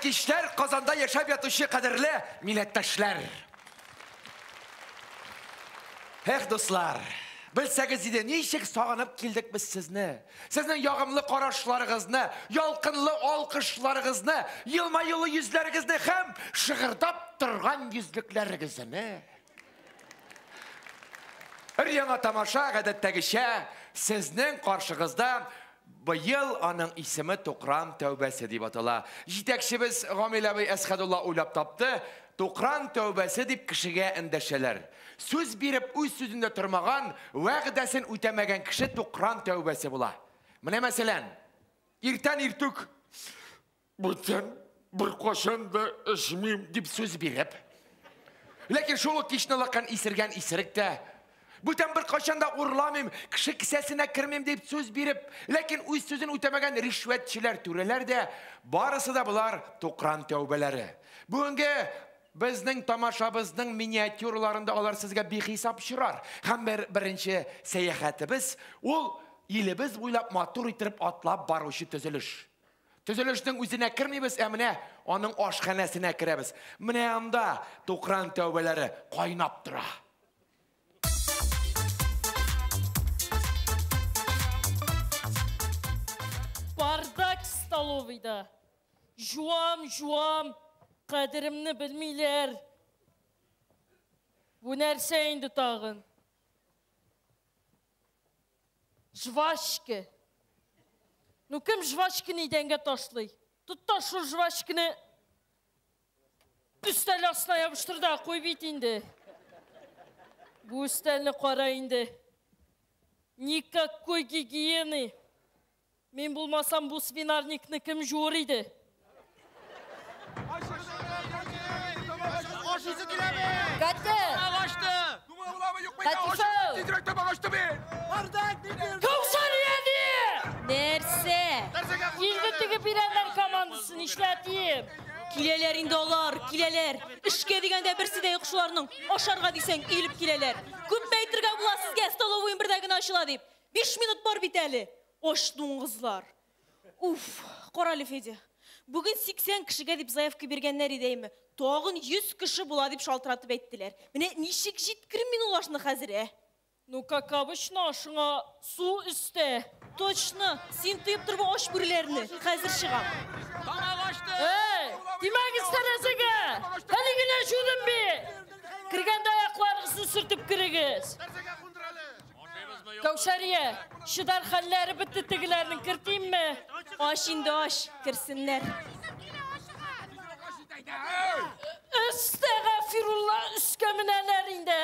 кичләр, Казанда яшәп ятучы кадерле милләттәшләр! Эх, дуслар, белсәгез иде, ничек сагынып килдек без сезне. Сезнең ягымлы карашларыгызны, ялкынлы алкышларыгызны, елмаюлы йөзләрегезне һәм шыгырдап торган йөзлекләрегезне. Өр-яңа тамаша, гадәттәгечә, сезнең каршыгызда. Быел аның исеме Тукран тәүбәсе дип атала. Җитәкчебез Гамил абый Әсхәдулла уйлап тапты, Тукран тәүбәсе дип кешегә эндәшәләр. Сүз биреп үз сүзендә тормаган, вәгъдәсен үтәмәгән кеше Тукран тәүбәсе була. Менә мәсәлән, иртән иртүк Бүтән беркайчан да эчмим, дип сүз биреп. Ләкин шул ук кичне лакан исергән исерек тә, бүтән беркайчан да урламыйм, кеше кесәсенә кермим дип сүз биреп, ләкин үз сүзен үтәмәгән ришвәтчеләр, түрәләр дә, барысы да болар тукран тәүбәләре. Бүгенге безнең тамашабызның миниатюраларында алар сезгә бихисап очрар. Һәм бер беренче сәяхәтебез ул илебез буйлап матур итеп атлап баручы төзелеш. Төзелешнең үзенә кермибез, ә менә аның ашханәсенә керәбез. Менә анда тукран тәүбәләре кайнап тора. Бардак столовыйда. Жуам, жуам, кадеремне белмиләр. Бу нәрсә инде тагын? Жвачка. Ну кем жвачканы идәнгә ташлый? Тот та шул жвачканы өстәл астына ябыштыр да куй бит инде. Бу өстәлне кара инде. Никакой гигиены. Мин булмасам, бу свинарникны кем жуыр иде? Катя! Кәүсәрия! Нәрсә? Килде теге пирәннәр командасы, нишләтим? Киләләр инде алар, киләләр. Эшкә дигәндә берсе дә юк шуларның. Ашарга дисәң, өелеп киләләр. Күпме әйтергә була сезгә, столовыем бердә генә ачыла дип. 5 минут бар бит әле. Ач дуңгызлар. Уф, карале, Федя. Бүген 80 кешегә дип заявка биргәннәр иде әйме. Тагын 100 кеше була дип шалтыратып әйттеләр. Менә ничек җиткерим мин ул ашны хәзер, ә? Ну, как обычно, ашыңа су өстә. Точно, син тыеп тор бу ач бүреләрне. Хәзер чыгам. Эй, тимәгез тәрәзәгә! Әле генә жудым бит! Кергәндә аякларыгызны сөртеп керегез. Кәүсәрия, чыдар хәлләре бетте тегеләрнең, кертимме? Ач инде, ач, керсеннәр. Әстәгъфирулла, өскә менәләр инде.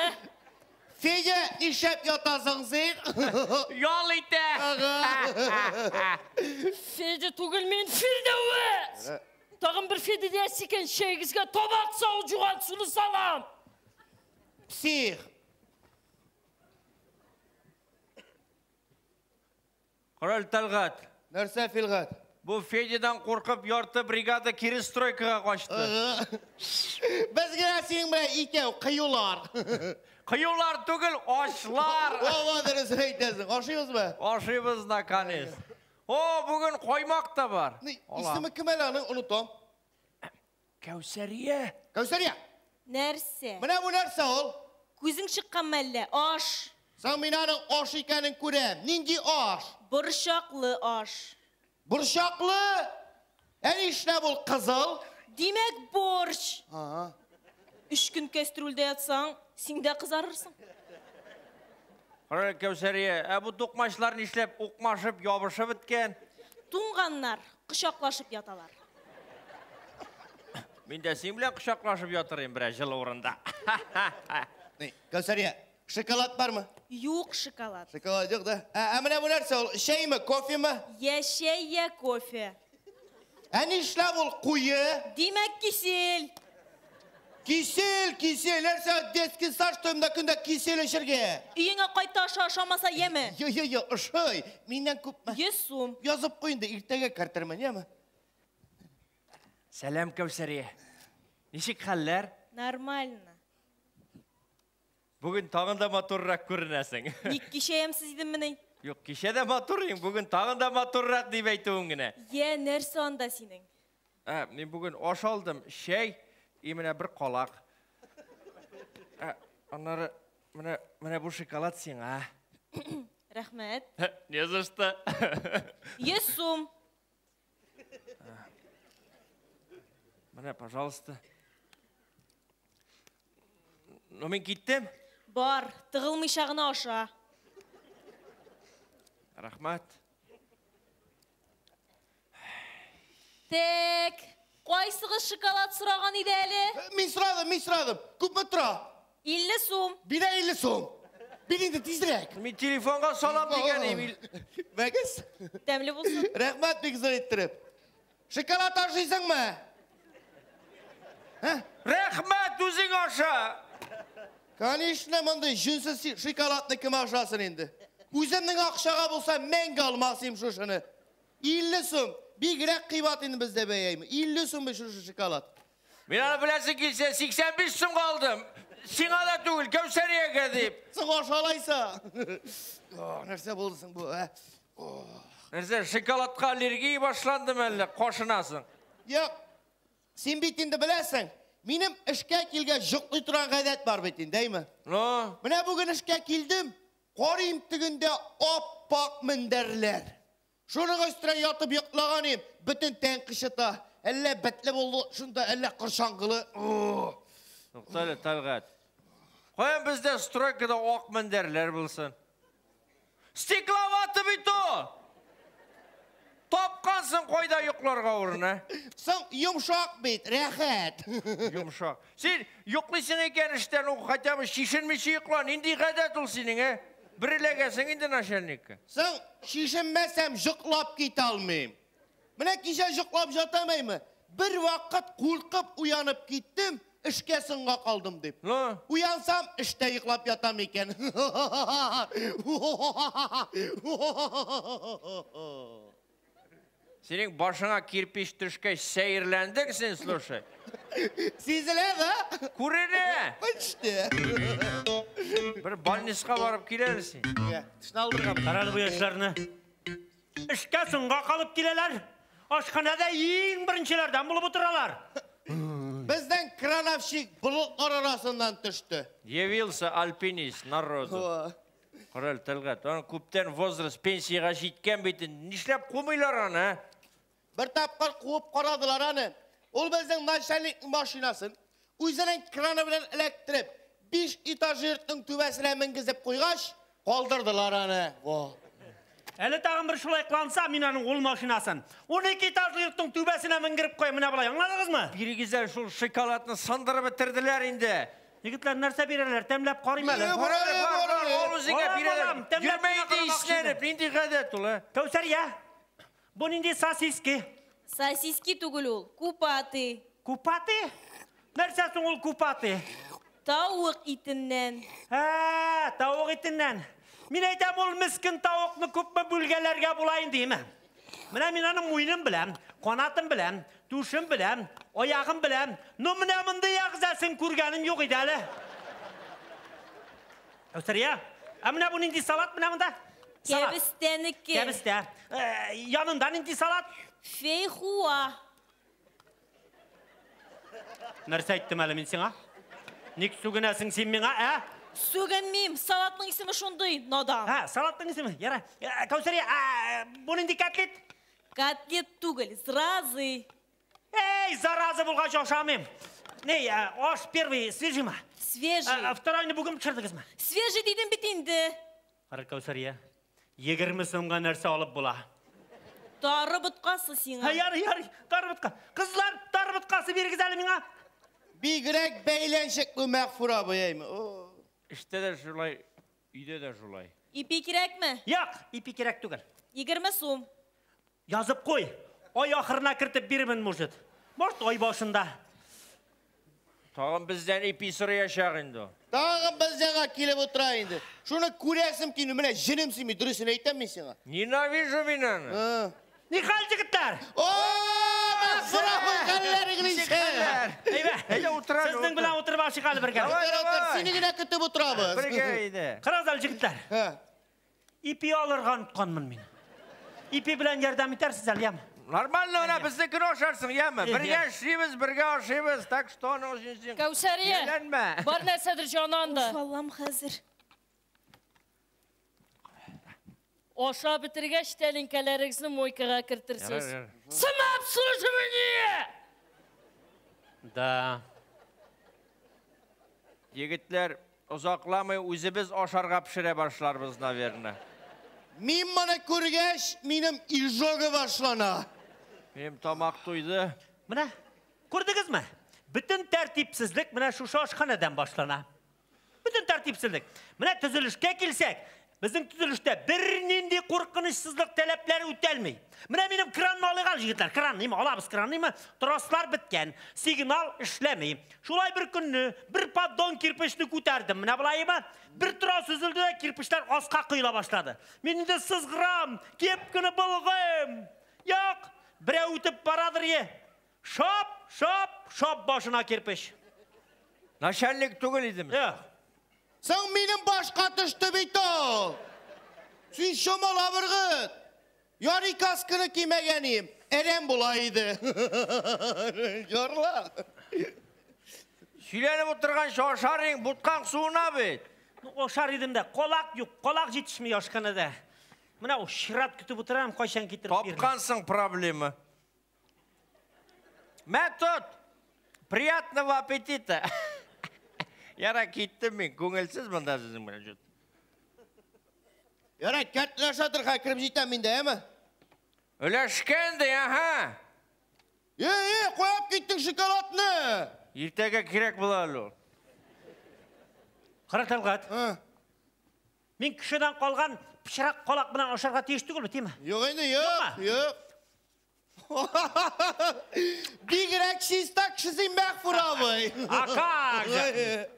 Федя, нишләп ятасың син? Ял итә. Федя түгел мин, Фирдәвес! Тагын бер Федя диясе икән, чәегезгә табак салып жуган суны салам. Псих. Король Тәлгать. Нәрсә, Филгать? Бу Федядан куркып ярты бригада кире стройкага качты. Без генә синең белән икәү, кыюлар. Кыюлар түгел, ачлар. Ова, дөрес әйтәсең. Ашыйбызмы? Ашыйбыз наконец. О, бүген каймак та бар. Исеме кем әле аның? Онытам. Кәүсәрия. Кәүсәрия. Нәрсә? Менә бу нәрсә ул? Күзең чыккан мәллә? Аш. Соң мин аның аш икәнен күрәм. Нинди аш? Борчаклы аш. Борчаклы? Ә нишләп ул кызыл? Димәк, борщ. Ага. 3 көн кәстрүлдә ятсаң, син дә кызарырсың. Кара, Кәүсәрия, ә бу тукмачлар нишләп укмашып, ябышып беткән? Туңганнар, кочаклашып яталар. Мин дә син белән кочаклашып ятырым бераз җылы урында. Ни, Кәүсәрия, шоколад бармы? Юк шоколад. Шоколад юк да. Ә менә бу нәрсә ул? Чәйме, кофеме? Я чәй, я кофе. Ә нишләп ул куе? Димәк, кисель. Кисель, кисель. Нәрсә, детский сад что көндә кисель эчәргә? Өеңә кайта аша ашамаса яме? Йо, йо, йо, ошый. Миннән күпме? 100 сум. Язып куй инде, иртәгә кертермен, яме? Сәлам, Кәүсәрия. Ничек хәлләр? Нормально. Бүген тагын да матуррак күренәсең. Ник кичә ямьсез идеммени? Юк, кичә дә матур идең, бүген тагын да матуррак дип әйтүем генә. Я, нәрсә анда синең? Ә, мин бүген аш алдым, чәй, и менә бер калак. Ә, аннары менә бу шоколад сиңа. Рәхмәт. Не за что. 100 сум. Менә, пожалуйста. Ну, мин киттем. Бар, тыгылмыйча гына аша. Рәхмәт. Тек, кайсыгыз шоколад сораган иде әле? Мин сорадым, мин сорадым. Күпме тора? 50 сум. Бирә 50 сум. Бир инде тизрәк. Мин телефонга салам дигән идем. Бәгез. Тәмле булсын. Рәхмәт бик зур иттереп. Шоколад ашыйсыңмы? Ә? Рәхмәт, үзең аша. Конечно, мондый җүнсез шоколадны кем ашасын инде? Үземнең акчага булса мәңге алмас идем шушыны. 50 сум. Бигрәк кыйбат инде бездә бәяме. 50 сум бит шушы шоколад. Мин аны беләсең килсә 85 сумга алдым. Сиңа да түгел, Кәүсәриягә дип. Соң аша алайса. Нәрсә булды соң бу, ә? Нәрсә, шоколадка аллергия башланды әллә, кашынасың? Юк. Син бит инде беләсең, минем эшкә килгәч йоклый торган гадәт бар бит инде, әйме? Ну? Менә бүген эшкә килдем, карыйм тегендә ап-ак мендәрләр. Шуның өстенә ятып йоклаган идем, бөтен тән кычыта. Әллә бетле булды, шунда әллә корчаңгылы. Туктале, Тәлгать. Каян бездә стройкада ак мендәрләр булсын? Стекловаты бит ул! Тапкансың кайда йокларга урын, ә? Соң йомшак бит, рәхәт. Йомшак. Син йоклыйсың икән эштән, ул хотя бы чишенмичә йокла. Нинди гадәт ул синең, ә? Бер эләгәсең инде начальникка. Соң чишенмәсәм йоклап китә алмыйм. Менә кичә йоклап жатамаймы? Бер вакыт куркып уянып киттем, эшкә соңга калдым дип. Ну? Уянсам, эштә йоклап ятам икән. Синең башыңа кирпич төшкәч сәерләндең син, слушай. Сизелә, да? Күренә. Почти. Бер больницага барып килә әле син. Тешне алдырган. Карады бу яшьләрне. Эшкә соңга калып киләләр. Ашханәдә иң беренчеләрдән булып утыралар. Бездән крановщик болытлар арасыннан төште. Явился альпинист народу. Карал, Тәлгать, аның күптән возраст пенсиягә җиткән бит. Нишләп кумыйлар аны, ә? Бер тапкыр куып карадылар аны. Ул безнең начальникның машинасын үзенең краны белән эләктереп, 5 этаж йортның түбәсенә менгезеп куйгач, калдырдылар аны. Во. Әле тагын бер шулай кыланса, мин аның ул машинасын 12 этажлы йортның түбәсенә менгереп куям, менә болай, аңладыгызмы? Бирегез әле шул шоколадны сындырып бетерделәр инде. Егетләр нәрсә бирәләр? Тәмләп карыйм әле. Бар, Бар, бар, ал үзеңә бирәләр. Йөрмә инде иснәнеп, нинди гадәт ул, ә? Кәүсәрия, бу нинди сосиски? Сосиски түгел ул, купаты. Купаты? Нәрсә соң ул купаты? Тавык итеннән. Ә, тавык итеннән. Мин әйтәм, ул мискен тавыкны күпме бүлгәләргә була инде, име? Менә мин аның муенын беләм, канатын беләм, түшен беләм, аягын беләм. Ну, менә мондый әгъзасын күргәнем юк иде әле. Кәүсәрия, ә менә бу нинди салат менә монда? Кәбестәнеке. Кәбестә. Янында нинди салат? Фейхуа. Нәрсә әйттем әле мин сиңа? Ник сүгенәсең син миңа, ә? Сүгенмим, салатның исеме шундый, надан. Һа, салатның исеме, яра. Кәүсәрия, бу нинди котлет? Котлет түгел, зразы. Эй, зараза булгач ашамыйм. Не, аш первый свежиймы? Свежий. Второйны бүген пешердегезме? Свежий дидем бит инде. Кара, Кәүсәрия, 20 сумга нәрсә алып була? Тары боткасы сиңа. Ярый, ярый, тары ботка. Кызлар, тары боткасы бирегез әле миңа. Бигрәк бәйләнчек бу Мәгъфур абый, әйме? Эштә дә шулай, өйдә дә шулай. Ипи кирәкме? Юк, ипи кирәк түгел. 20 сум. Язып куй. Ай ахырына кертеп бирмен, может. Может, ай башында. Тагын бездән ипи сораячак инде. Тагын без яңа килеп утыра инде. Шуны күрәсем килми, менә җенем сөйми, дөресен әйтәм мин сиңа. Ненавижу мин аны. Ни хәл, егетләр? О, Мәгъфур абый, хәлләрегез ничек? Әйбә, Әйдә, утыра әле, Сезнең белән утырып ашыйк әле бергә. Давай, Утыр, утыр, давай. сине генә көтеп утырабыз. Бергә әйдә. Карагыз әле, егетләр. Ипи алырга онытканмын мин. Ипи белән ярдәм итәрсез әле, яме? Нормально менә безнекене ашарсың, яме? Бергә эшлибез, бергә ашыйбыз, так что аның өчен син Кәүсәрия, Әйләнмә. бар нәрсәдер җаны анда. Уф, Аллам хәзер. Аша бетергәч, тәлинкәләрегезне мойкага кертерсез. Ярар, ярар. Самообслуживание! Да. Егетләр, озакламый үзебез ашарга пешерә башларбыз, наверное. Мин моны күргәч, минем изжога башлана. Минем тамак туйды. Менә, күрдегезме? Бөтен тәртипсезлек менә шушы ашханәдән башлана. Бөтен тәртипсезлек. Менә төзелешкә килсәк, безнең төзелештә бернинди куркынычсызлык таләпләре үтәлми. Менә минем кранны алыйк әле, егетләр, кран, ниме, алабыз кран, ниме, трослар беткән, сигнал эшләми. Шулай бер көнне бер поддон кирпечне күтәрдем. Менә болаймы? Бер трос өзелде дә кирпечләр аска коела башлады. Мин инде сызгырам, кепканы болгыйм. Юк, берәү үтеп барадыр е. Шап, шап, шап башына кирпеч. Начальник түгел идеме? Юк. Соң минем башка төште бит ул. Син чамала быргыт. Ярый касканы кимәгән идем, әрәм була иде. Ярла. Сөйләнеп утырганчы ашар идең, буткаң суына бит. Ну, ашар идем дә, колак юк, колак җитешми ашханәдә. Менә ул чират көтеп утырам, кайчан китереп бирер. Тапкансың проблема. Мә тот. Приятного аппетита. Яра киттем мин, күңелсез монда сезнең белән жут. Ярай, кәртләшә тор, хәзер кереп җитәм инде, әме? Өләшкән ди, аһа. Эй, эй, куеп киттең шоколадны. Иртәгә кирәк була әле ул. Кара Тәлгать, Һа. мин кешедән калган пычрак колак белән ашарга тиеш түгел бит, димме? Юк инде, юк, Юкмы? юк. Бигрәк чиста кеше син, Мәгъфур абый. А как же?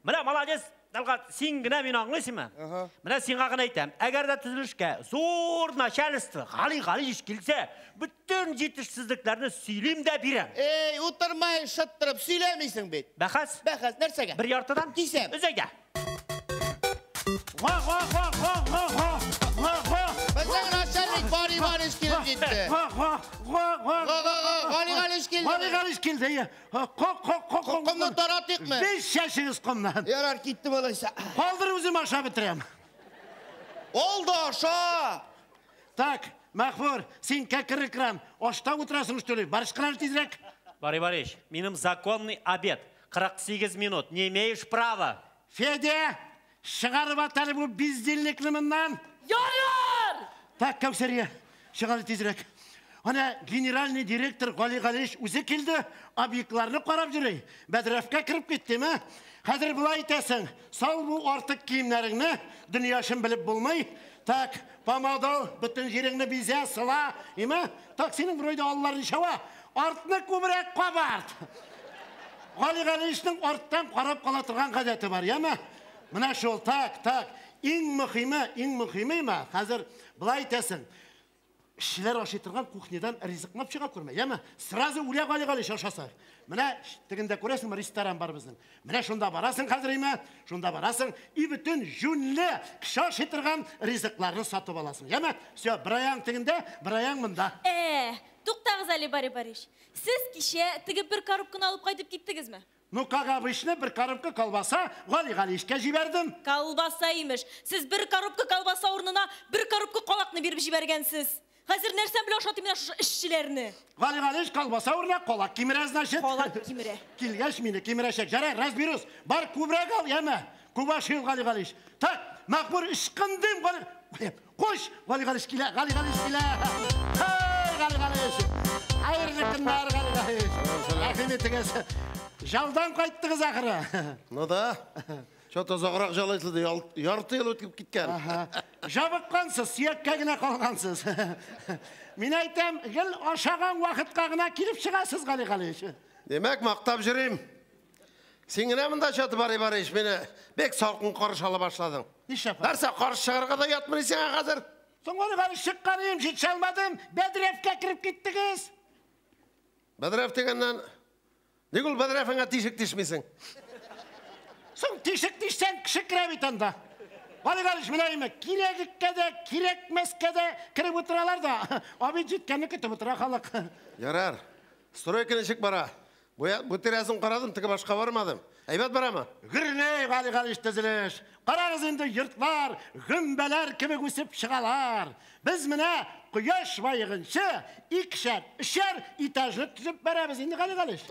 Менә молодец, Тәлгать, син генә мине аңлыйсыңмы? Менә сиңа гына әйтәм, әгәр дә төзелешкә зур начальство, Гали Галиевич килсә, бөтен җитешсезлекләрне сөйлим дә бирәм. Эй, утырмай, шыттырып сөйләмисең бит. Бәхәс? Бәхәс, нәрсәгә? Бер яртыдан? Кисәм. Өзәйдә. Га, га, га, га, га, га, га, га. Безнең начальник Бари Барич килеп җитте. Га, га, га, га. Га, га, га, Гали Галич килде. Гали Галич килде. Ко, ко, ко, ко. Комны таратыйкмы? Без чәчегез комнан. Ярар, киттем алайса. Калдыр үзем аша бетерәм. Ал да аша. Так, Мәгъфур, син кәкре кран. Ашта утырасың, что ли? Барыш кыран тизрәк. Бари Барич, минем законный обед. 48 минут. Не имеешь права. Федя, чыгарып ат әле бу бездельникны моннан. Ярар! Так, Кәүсәрия, чыгар тизрәк. Ана генеральный директор Гали Галиевич үзе килде, объектларны карап йөри. Бәдрәфкә кереп киттеме? Хәзер болай итәсең. Сал бу артык киемнәреңне, дөньяшын белеп булмый. Так, помада ал, бөтен җиреңне бизә, сыла, име? Так, синең вроде аллар ничава. Артны күбрәк кабарт. Гали Галиевичның арттан карап кала торган гадәте бар, яме? Менә шул, так, так. Иң мөһиме, иң мөһиме, хәзер болай итәсең. Эшчеләр ашый торган кухнядан ризыклап чыга күрмә, яме? Сразу үлә Гали Галич ашаса. Менә тегендә күрәсеңме, ресторан бар безнең. Менә шунда барасың хәзер, име? Шунда барасың, и бөтен җүнле кеше ашый торган ризыкларны сатып аласың, яме? Всё, бер аяң тегендә, бер аяң монда. Туктагыз әле, Бари Барич. Сез кичә теге бер коробканы алып кайтып киттегезме? Ну, как обычно, бер коробка колбаса Гали Галичкә җибәрдем. Колбаса имеш. Сез бер коробка колбаса урынына бер коробка колакны биреп җибәргәнсез. Хәзер нәрсә белән ашатыйм менә шушы эшчеләрне? Гали Галич колбаса урынына колак кимерә, значит. Колак кимерә. Килгәч мине кимерәчәк. Ярар, разберусь. Бар күбрәк ал, яме. Күп ашый Гали Галич. Так, Мәгъфур ычкындым, Гали. Кош, Гали Галич килә, Гали Галич килә. Һей, Гали Галич. Хәерле көннәр, Гали Галич. Рәхим итегез. Жалдан кайттыгыз ахыры. Ну да. Что-то озаграк жалайсыз, ярты ел үтеп киткән. Жабыккансыз, сөяккә генә калгансыз. Мин әйтәм, гел ашаган вакытка гына килеп чыгасыз, Гали Галич. Демәк, мактап йөрим. Син генә монда чаты Бари Барич, мине бик салкын каршы ала башладың. Нишләп? Нәрсә, каршы чыгарга да ятмый сиңа хәзер? Соң Гали Галич чыккан идем, җитешә алмадым. Бәдрәфкә кереп киттегез. Бәдрәф дигәннән, ник ул бәдрәфеңә тишек тишмисең? Соң тишек тишсәң, кеше керә бит анда. Гали Галич, менә име, кирәккә дә, кирәкмәскә дә кереп утыралар да. Обед җиткәнне көтеп утыра халык. Ярар. Стройка ничек бара? Бу тирәсен карадым, теге башка бармадым. Әйбәт барамы? Гөрләй, Гали Галич, төзелеш. Карагыз инде, йортлар, гөмбәләр кебек үсеп чыгалар. Без менә кояш баегынчы икешәр, өчәр этажлы төзеп бәрәбез инде, Гали Галич.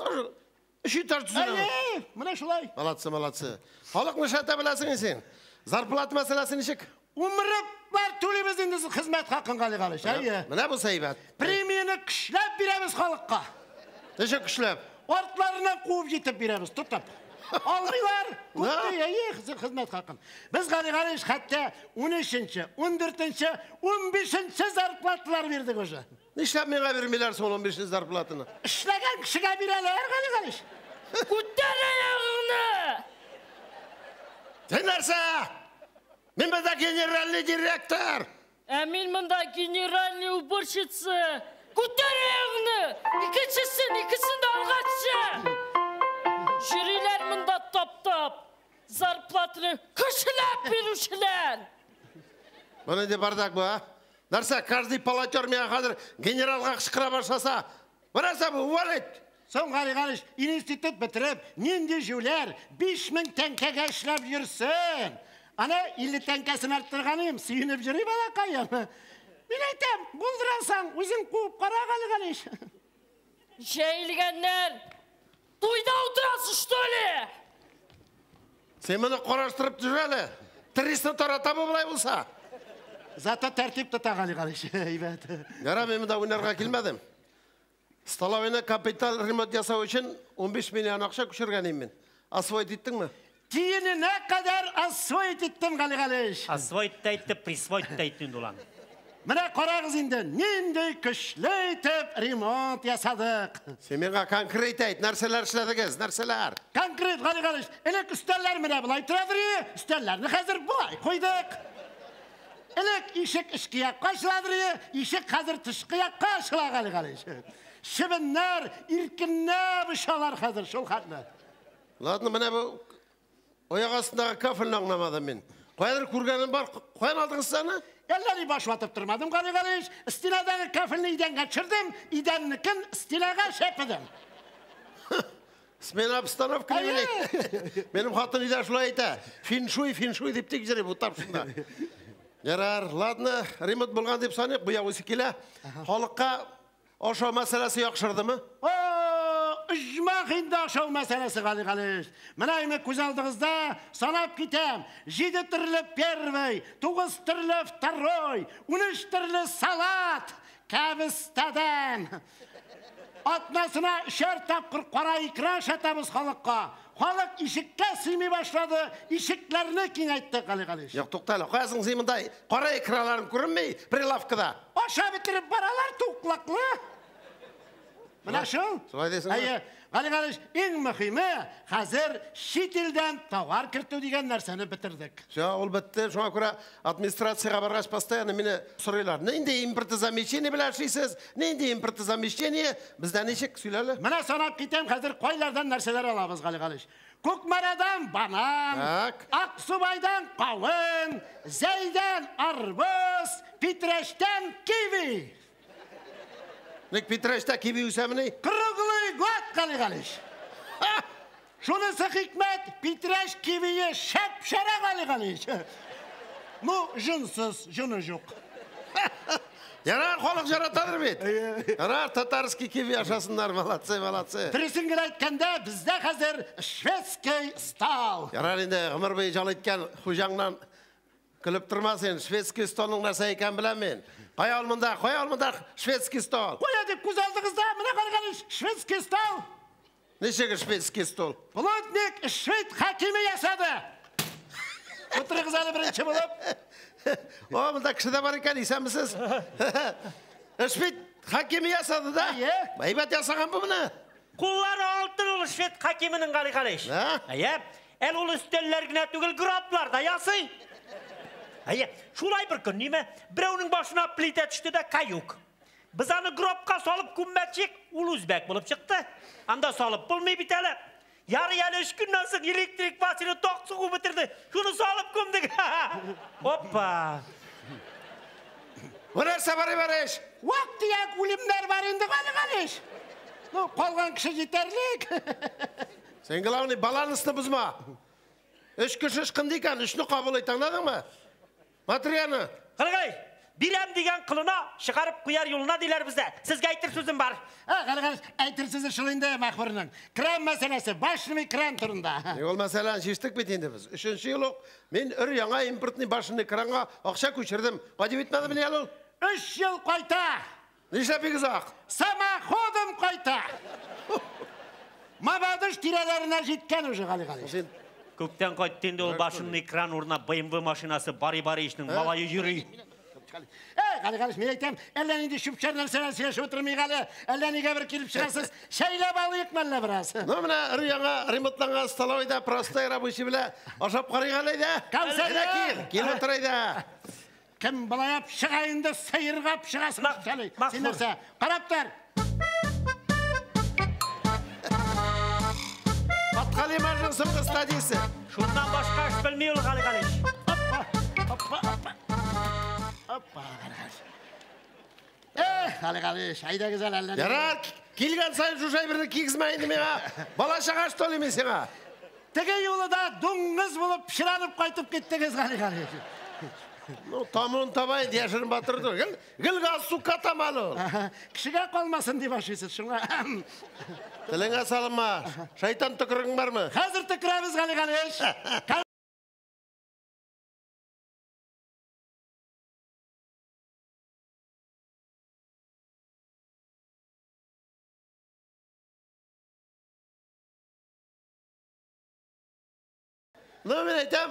Өч этаж төзелә. Әйе, менә шулай. Молодцы, молодцы. Халык нишләтә беләсең син? Зарплата мәсьәләсе ничек? Умырыплар түлибез инде хезмәт хакын, Гали Галич. Әйе. Менә бу әйбәт. Премияне көчләп бирәбез халыкка. Ничек көчләп? Артларыннан куып җитеп бирәбез, тотып. Алмыйлар. Күпме, әйе, хезмәт хакын. Без, Гали Галич, хәтта 13-нче, 14-нче, 15-нче зарплаталар бирдек уже. Нишләп миңа бирмиләр соң 15-нче зарплатаны? Эшләгән кешегә бирәләр, Гали Галич. Күтәр аягыңны! Син нәрсә? Мин монда генеральный директор. Ә мин монда генеральный уборщица. Күтәр аягыңны! Икенчесен, икесен дә алгачы! Йөриләр монда таптап. Зарплатаны көчләп бирүчеләр. Бу нинди бардак бу, а? Нәрсә, каждый полотер миңа хәзер генералга кычкыра башласа, бу нәрсә бу, уволить! Соң, Гали Галич, институт бетереп, нинди җүләр 5000 тәңкәгә эшләп йөрсен. Ана 50 тәңкәсен арттырганым, сөенеп йөри балакаем. Мин әйтәм, булдырасаң, үзең куып кара, Гали Галич. Җәелгәннәр! Туйда утырасыз, что ли? Син моны караштырып төшер әле. Трисны тарата бу болай булса. Зато тәртип тота, Гали Галич. Әйбәт. Ярар, мин монда уйнарга килмәдем. Столовыйны капиталь ремонт ясау өчен 15 миллион акча күчергән идем мин. Освоить иттеңме? Тиененә кадәр освоить иттем, Гали Галич. Освоить та итте, присвоить та итте инде ул аны. Менә карагыз инде, нинди көчле итеп ремонт ясадык. Син миңа конкрет әйт, нәрсәләр эшләдегез, нәрсәләр? Конкрет, Гали Галич, элек өстәлләр менә болай торадыр, өстәлләрне хәзер болай куйдык. Элек ишек эчке якка ачыладыр, ишек хәзер тышкы якка ачыла, Гали Галич. Чебеннәр иркенләп очалар хәзер, шул хәтле. Ладно, менә бу аяк астындагы кафельне аңламадым мин. Каядыр күргәнем бар, каян алдыгыз сез аны? Әллә ни баш ватып тормадым, Гали Галич. Стенадагы кафельне идәнгә төшердем, идәннекен стенага шәпедем. Смена обстановка мени? Минем хатын өйдә шулай әйтә. Феншуй, феншуй дип тик йөри бу тап шунда. Ярар, ладно, ремонт булган дип саныйк, буяу үсе килә. Халыкка ашау мәсьәләсе яхшырдымы? О, оҗмах инде ашау мәсьәләсе, Гали Галич. Менә инде күз алдыгызда санап китәм. 7 төрле первый, 9 төрле второй, 13 төрле салат, кәбестәдән. Атнасына 3 тапкыр кара икра ашатабыз халыкка. Халык ишеккә сыймый башлады, ишекләрне киңәйттек, Гали Галич. Юк, тукта әле, каясың син монда? Кара икраларың күренми прилавкада. Аша бетереп баралар туклыклы. Менә шул. Шулай дисеңме? Әйе, Гали Галич, иң мөһиме, хәзер чит илдән товар кертү дигән нәрсәне бетердек. Всё, ул бетте. Шуңа күрә администрациягә баргач постоянно мине сорыйлар. Нинди импортозамещение белән эшлисез? Нинди импортозамещение? Бездә ничек? Сөйлә әле. Менә санап китәм, хәзер кайлардан нәрсәләр алабыз, Гали Галич. Кукмарадан банан, Так. Аксубайдан кавын, Зәйдән арбуз, Питрәчтән киви. Ник Питрәчтә киви үсәмени? Круглый год, Гали Галич. Шунысы хикмәт, Питрәч кивие шәп-шәрә, Гали Галич. Ну, җынсыз, җыны юк. Ярар, халык яратадыр бит. Ярар, татарский киви ашасыннар, молодцы, молодцы. Дөресен генә әйткәндә, бездә хәзер шведский стол. Ярар инде, гомер буе җал иткән хуҗаңнан көлеп торма син. Шведский столның нәрсә икәнен беләм мин. Кая ул монда, кая ул монда шведский стол? Кая дип күз алдыгызда, менә Гали Галич, шведский стол. Ничек шведский стол? Плотник швед хакиме ясады. Утырыгыз әле беренче булып. О, монда кеше дә бар икән, исәнмесез? Швед хакиме ясады да? Әйе. Әйбәт ясаган бу моны. Куллары алтын ул швед хакименең, Гали Галич. Ә? Әйе. Әле ул өстәлләр генә түгел, гроблар да ясый. Әйе, шулай бер көн ниме, берәүнең башына плитә төште дә каюк. Без аны гробка салып күммәкчек, ул үзбәк булып чыкты. Анда салып булмый бит әле. Ярый әле 3 көннән соң электрик бассейны ток сугып бетерде. Шуны салып күмдек. Опа. Бу нәрсә бар, Иварыш? Вак-төяк үлемнәр бар инде, Гали Галиш. Ну, калган кеше җитәрлек. Син главный балансны бозма. 3 кеше ычкынды икән, 3-не кабул ит, аңладыңмы? Матрияны. Гали Галиш, бирәм дигән кылына, чыгарып куяр юлына диләр бездә. Сезгә әйтер сүзем бар. Гали Галиш, әйтер сүзе шул инде Мәхфүрнең. Кран мәсьәләсе, башенный кран турында. Ул мәсьәләне чиштек бит инде без. 3-нче ел ук мин өр яңа импортный башенный кранга акча күчердем. Кайтып җитмәде мени әле ул? 3 ел кайта. Нишләп бик озак? Самоходом кайта. Мамадыш тирәләренә җиткән уже, Гали Галиш. Күптән кайтты инде ул башенный кран урынына BMW машинасы Бари Баричның малае йөри. Гали Галиш, мин әйтәм, әллә нинди чүп-чар нәрсәләр сөйләшеп утырмыйк әле, әллә нигә бер килеп чыгасыз, чәйләп алыйк мәллә бераз. Ну, менә өр яңа ремонтланган столовыйда простой рабочий белән ашап карыйк әле әйдә. Кәүсәр! Әйдә, кил, кил утыр әйдә. Кем былай чыга инде, сыерга чыгасың. Син нәрсә? Карап тор. Баткалимарның соңгы стадиясе. Шуннан башка эш белми ул, Гали Галиш. Опа, опа, опа. Опа, Гали Галиш. Гали Галиш, әйдәгез әле әллә. Ярар, килгән саен шушы әйберне кигезмә инде миңа. Бала чага что ли мин сиңа? Теге юлы да дуңгыз булып пычранып кайтып киттегез, Гали Галиш. Ну, тамырын таба инде, яшерен батырды. Гел, гел газ сука тамалы ул. Кешегә калмасын дип ашыйсыз, шуңа. Телеңә салынма. Шайтан төкерегең бармы? Хәзер төкерәбез, Гали Галиш. Ну, мин әйтәм,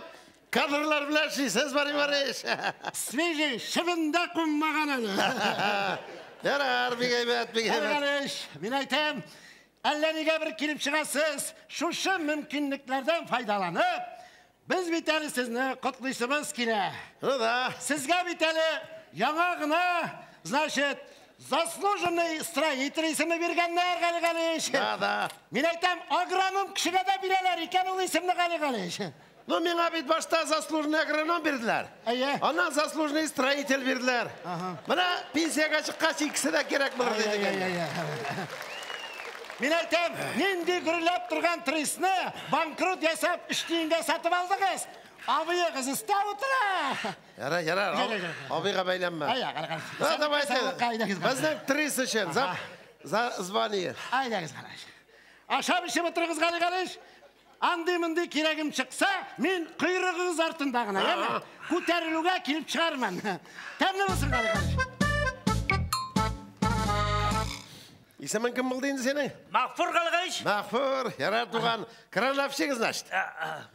кадрлар белән эшлисез, Бари Барич. Свежий, шыбында кунмаган әле. Ярар, бик әйбәт, бик Гали әйбәт. Галиш, мин әйтәм, әллә нигә бер килеп чыгасыз, шушы мөмкинлекләрдән файдаланып, без бит әле сезне котлыйсыбыз килә. Ну да. Сезгә бит әле яңа гына, значит, заслуженный строитель исеме биргәннәр, Гали Галиш. Да, да. Мин әйтәм, агроном кешегә дә бирәләр икән ул исемне, Гали Галиш. Ну, миңа бит башта заслуженный агроном бирделәр. Әйе. Аннан заслуженный строитель бирделәр. Менә пенсиягә чыккач икесе дә кирәк булыр диде. Мин әйтәм, нинди гөрләп торган тресны банкрот ясап, 3 тиенгә сатып алдыгыз. Абыегыз өстә утыра. Ярар, ярар, абыйга бәйләнмә. Әйе, Гали Галиш. Ну, давайте. Безнең трес өчен за звание. Әйдәгез, Галиш. Ашап эчеп утырыгыз, Гали Галиш. Андый-мондый кирәгем чыкса, мин койрыгыгыз артында гына, яме? Күтәрелүгә килеп чыгармын. Тәмле булсын, Гали Галиш. Исемең кем булды инде синең? Мәгъфур, Гали Галиш. Мәгъфур, ярар туган. Крановщик, значит.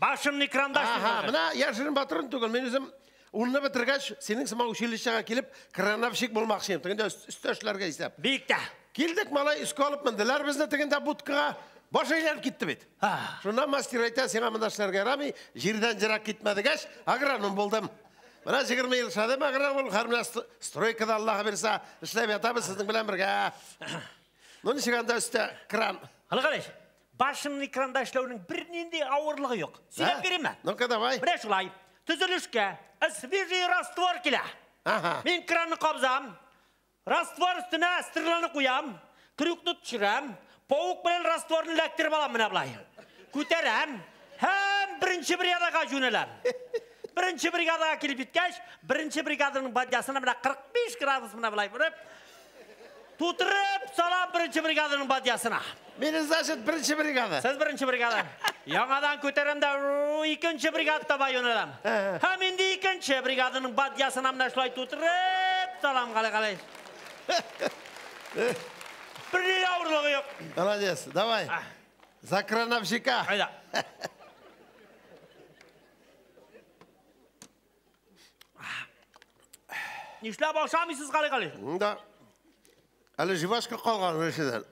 Башымны кранда Ага, менә яшерен батырын түгел. Мин үзем унны бетергәч, синең сыман училищега килеп, крановщик булмакчы идем. Тегендә өстә эшләргә исәп. Бик тә. Килдек, малай, өскә алып менделәр безне тегендә будкага. Баш әйләнеп китте бит. Шуннан мастер әйтә, сиңа монда эшләргә ярамый, җирдән ерак китмә дигәч, агроном булдым. Менә 20 ел эшләдем агроном булып, һәр менә стройкада Аллаһ бирсә, эшләп ятабыз сезнең белән бергә. Ну, ничек анда өстә кран? Гали Галиш, башымны кранда эшләүнең бернинди авырлыгы юк. Сөйләп бирәмме? Ну-ка, давай. Менә шулай, төзелешкә свежий раствор килә. Мин кранны кабзам, раствор өстенә стреланы куям, крюкны төшерәм, паук белән растворны эләктереп алам менә болай. Күтәрәм һәм беренче бригадага юнәләм. Беренче бригадага килеп җиткәч, беренче бригаданың бадьясына менә 45 градус менә болай борып, тутырып салам беренче бригаданың бадьясына. Мине, значит, беренче бригада. Сез беренче бригада. Яңадан күтәрәм дә икенче бригада таба юнәләм. Һәм инде икенче бригаданың бадьясына менә шулай тутырып салам, Гали Галиш. Бер ни авырлыгы юк. Молодец, давай. За крановщика. Айда. Нишләп ашамыйсыз, Гали Галиш? Да. Әле жвачка калган беренчедән.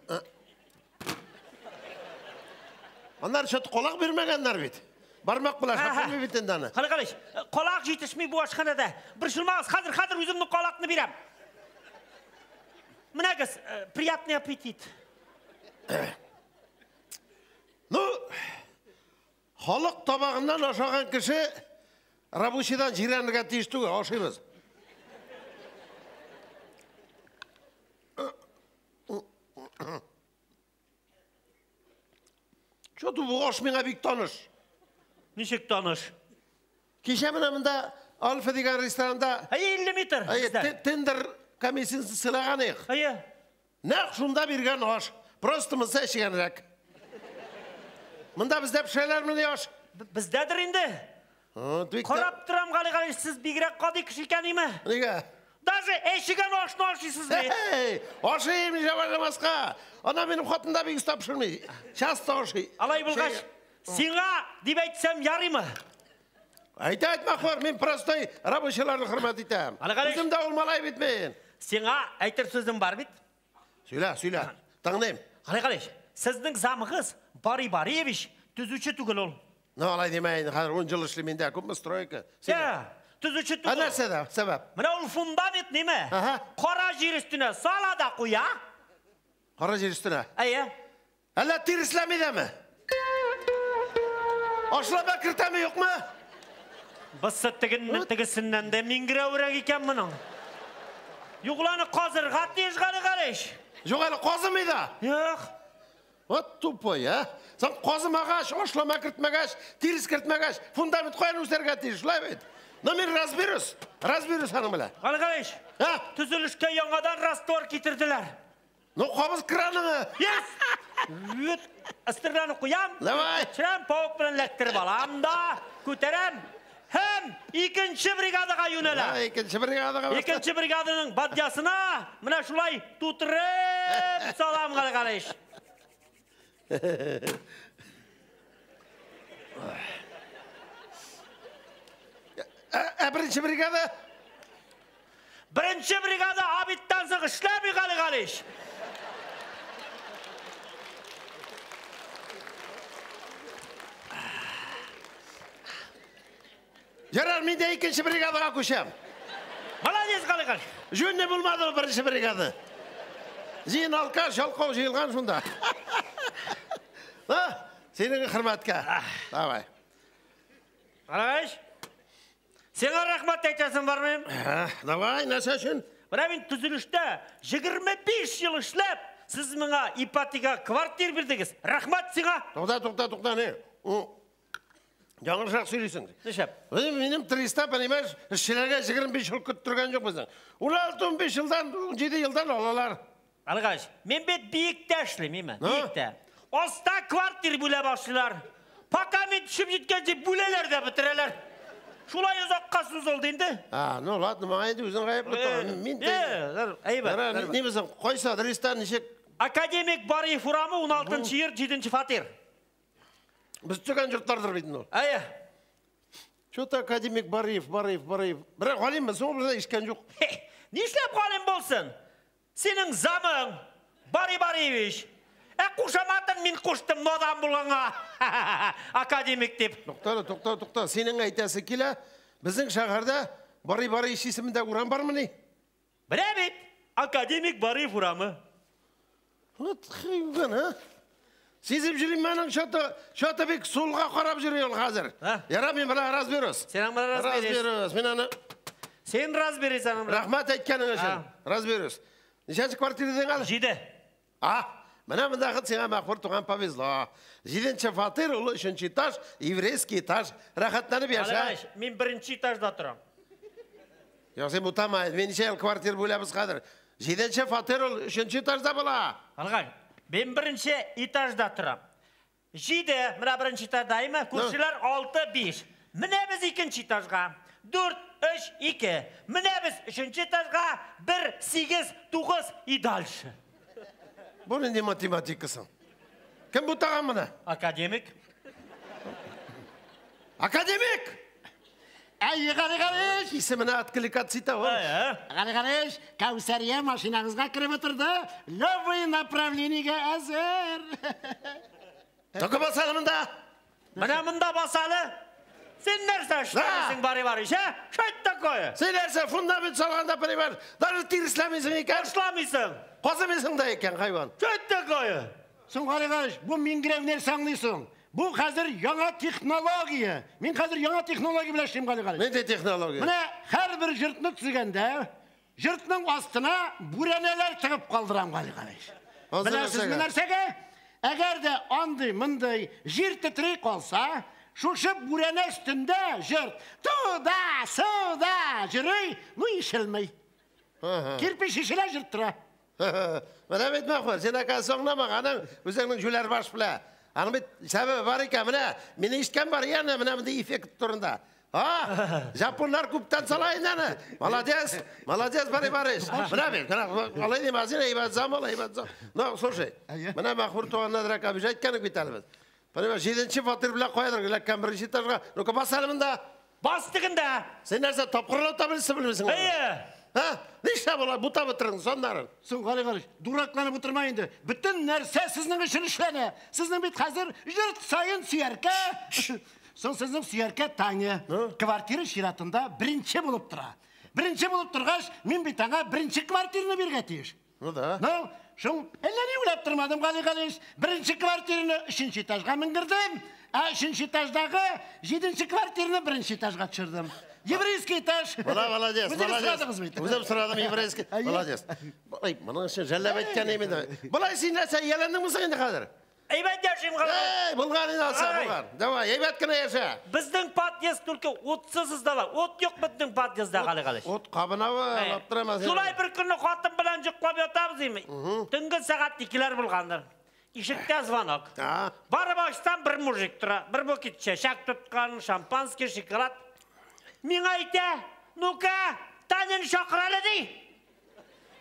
Аннары чат колак бирмәгәннәр бит. Бармак белән шапылмый бит инде аны. Гали Галиш, колак җитешми бу ашханәдә. Борчылмагыз, хәзер, хәзер үземнең колакны бирәм. Менә гез, приятный аппетит. Ну, Халык табагыннан ашаган кеше рабочийдан җирәнергә тиеш түгел, ашыйбыз. Чё-то бу аш миңа бик таныш. Ничек таныш? Кичә менә монда Альфа дигән ресторанда Әйе, 50 метр. Әйе, тендер комиссиясе сыйлаган идек. Әйе. Нәкъ шунда биргән аш. Просто монысы әчегәнрәк. Монда бездә пешерәләрмени аш? Бездәдер инде. Карап торам, Гали Галич, сез бигрәк гади кеше икән, име? Нигә? Даже әчегән ашны ашыйсыз бит. Эй, ашыйм, нишләп ашамаска? Ана минем хатын да бик оста пешерми. Часто ашый. Алай булгач, сиңа дип әйтсәм ярыймы? Әйтә, әйтмә, Махвар, мин простой рабочийларны хөрмәт итәм. Үзем дә ул малай бит мин. Сиңа әйтер сүзем бар бит. Сөйлә, сөйлә. Тыңлыйм. Гали Галич, сезнең замыгыз Бари Бариевич төзүче түгел ул. Ну, алай димә инде, хәзер 10 ел эшлим инде, күпме стройка. Я, төзүче түгел. Ә нәрсәдә сәбәп? Менә ул фундамент ниме? Кара җир өстенә сала да куя. Кара җир өстенә? Әйе. Әллә тиресләми дәме? Ашлама кертәме, юкмы? Бысы тегесеннән дә миңгерәүрәк икән моның. Юк, аны казырга тиеш, Гали Галич. Юк әле, казымый да. Юк. Вот тупой, а? Сен казымагач, ашлама кертмәгәч, тирес кертмәгәч, фундамент каян үсәргә тиеш, шулай бит? Но мин разберусь, разберусь аның белән. Гали Галич, төзелешкә яңадан раствор китерделәр. Ну, кабыз краныңы. Yes! Үт, ыстырганы куям. Давай. Төшерәм, паук белән эләктереп алам да, күтәрәм. Һәм икенче бригадага юнәләм. Икенче бригадага. Икенче бригаданың бадьясына менә шулай тутырып салам, Гали Галич. Ә беренче бригада? Беренче бригада обедтан соң эшләми, Гали Галич. Ярар, мин дә икенче бригадага күчәм. Молодец, Гали Галич. Жөнне булмады беренче бригада. Җыен алкаш, ялкау җыелган шунда. Синең хөрмәткә. Давай. Гали Галич, сиңа рәхмәт әйтәсем бармы? Давай, нәрсә өчен? Менә мин төзелештә 25 ел эшләп, сез миңа ипотека квартир бирдегез. Рәхмәт сиңа. Тукта, тукта, тукта, не? Яңгыршак сөйлисең. Нишләп? Минем 300, понимаешь, эшчеләргә 25 ел көттергән юк безнең. 16-15 елдан, 17 елдан алалар. Гали Галич, мин бит биектә эшлим, име? Биектә. Аста квартир бүлә башлыйлар. Пока мин төшеп җиткәнче бүләләр дә бетерәләр. Шулай озакка сузылды инде. А, ну ладно, маңа инде үзең гаепле тагын. Мин дә. Әйбәт. Ни безнең кайсы адреста ничек? Академик Бариев урамы 16 йорт 7 фатир. Без төзегән йортлардыр бит инде ул. Әйе. Чё-то академик Бариев, Бариев, Бариев. Берәр галимме соң, бездә ишеткән юк. Нишләп галим булсын? Синең замың Бари Бариевич. Ә кушаматын мин куштым надан булганга. Академик дип. Тукта, тукта, тукта. Синең әйтәсе килә, безнең шәһәрдә Бари Бариевич исемендә урам бармыни? Белә бит. Академик Бариев урамы. Вот хайван, а? Сизеп йөрим аның чаты бик сулга карап йөри ул хәзер. Ярар, мин белән разберусь. Син белән разберусь. Мин аны Син разберись аның белән. Рәхмәт әйткәнең өчен. Разберусь. Ничәнче квартирадың әле? 7. А, менә монда сиңа Мәхмүр туган повезло. 7-нче фатир, ул 3-нче этаж, еврейский этаж. Рәхәтләнеп яшә. Мин 1-нче этажда торам. Юк, син бутама, мин ничә ел квартир бүләбез хәзер. 7-нче фатир ул 3-нче этажда була. Алгай, мин 1-нче этажда торам. 7, менә 1-нче этажда, әйме? Күршеләр 6, 5. Менә без 2-нче этажга. 4, 3, 2. Менә без 3-нче этажга 1, 8, 9 и дальше. Бу нинди математикасың? Кем бутаган моны? Академик. Академик! Әйе, Гали Галич! Исеменә откликаться итә ул. Гали Галич, Кәүсәрия машинагызга кереп утырды. Любой направлениегә әзер. Только басалы монда. Менә монда басалы. Син нәрсә эшләмисең, Бари Барич, ә? Что это такое? Син нәрсә фундамент салганда, понимаешь, даже тиресләмисең икән. Эшләмисең. Казымыйсың да икән, хайван. Что это такое? Соң, Гали Галич, бу миңгерәү нәрсә аңлыйсың? Бу хәзер яңа технология. Мин хәзер яңа технология белән эшлим, Гали Галич. Нинди технология? Менә һәрбер йортны төзегәндә, йортның астына бүрәнәләр тыгып калдырам, Гали Галич. Беләсезме нәрсәгә? Әгәр дә андый мондый җир тетри калса, шушы бүрәнә өстендә йорт туда, суда йөри, ну ишелми. Кирпич ишелә, йорт тора. Менә бит, Мәхмүт, син оказывается аңламаганың, үзеңнең җүләр баш белән. Аның бит сәбәбе бар икән, менә мине ишеткән бар янә менә мондый эффект турында. А, японнар күптән сала инде аны. Молодец, молодец, Борис Борисович. Менә бит, менә алай дим, азин әйбәт зам, алай әйбәт зам. Ну, слушай, менә Мәхмүт туганнан рак обижать иткән бит әле без. Понимаешь, җиденче фатир белән каядыр эләккән беренче этажга. Ну-ка, бас әле монда. Бас дигәндә. Син нәрсә, тапкырлап та белсең, белмисең? Әйе. Һа? Нишләп алай бутап бетердең саннарын? Соң, Гали Галич, дуракланып утырма инде. Бөтен нәрсә сезнең өчен эшләнә. Сезнең бит хәзер йорт саен сөяркә. Соң сезнең сөяркә Таня квартира чиратында беренче булып тора. Беренче булып торгач, мин бит аңа беренче квартираны бирергә тиеш. Ну да. Ну, шул әллә ни уйлап тормадым, Гали Галич. Беренче квартираны өченче этажга менгердем, ә өченче этаждагы җиденче квартираны беренче этажга төшердем. Еврейский этаж. Мына молодец, молодец. Үзем сорадым еврейский. Молодец. Ай, моның өчен жәлләп әйткән инде. Болай син нәрсә, ияләндеңме соң инде хәзер? Әйбәт яшим, Гали. Эй, булган инде алса, булган. Давай, әйбәт кенә яшә. Безнең подъезд только утсыз издала. Ут юк безнең подъездда, Гали Галич. Ут кабынабы, алып торамаз. Шулай бер көнне хатын белән йоклап ятабыз инде. Төнге сәгать 2-ләр булгандыр. Ишектә звонок. Барып ачсам, бер мужик тора. Бер букет чәчәк тоткан, шампанский, шоколад. Миңа әйтә, ну-ка, Таняны чакыр әле, ди.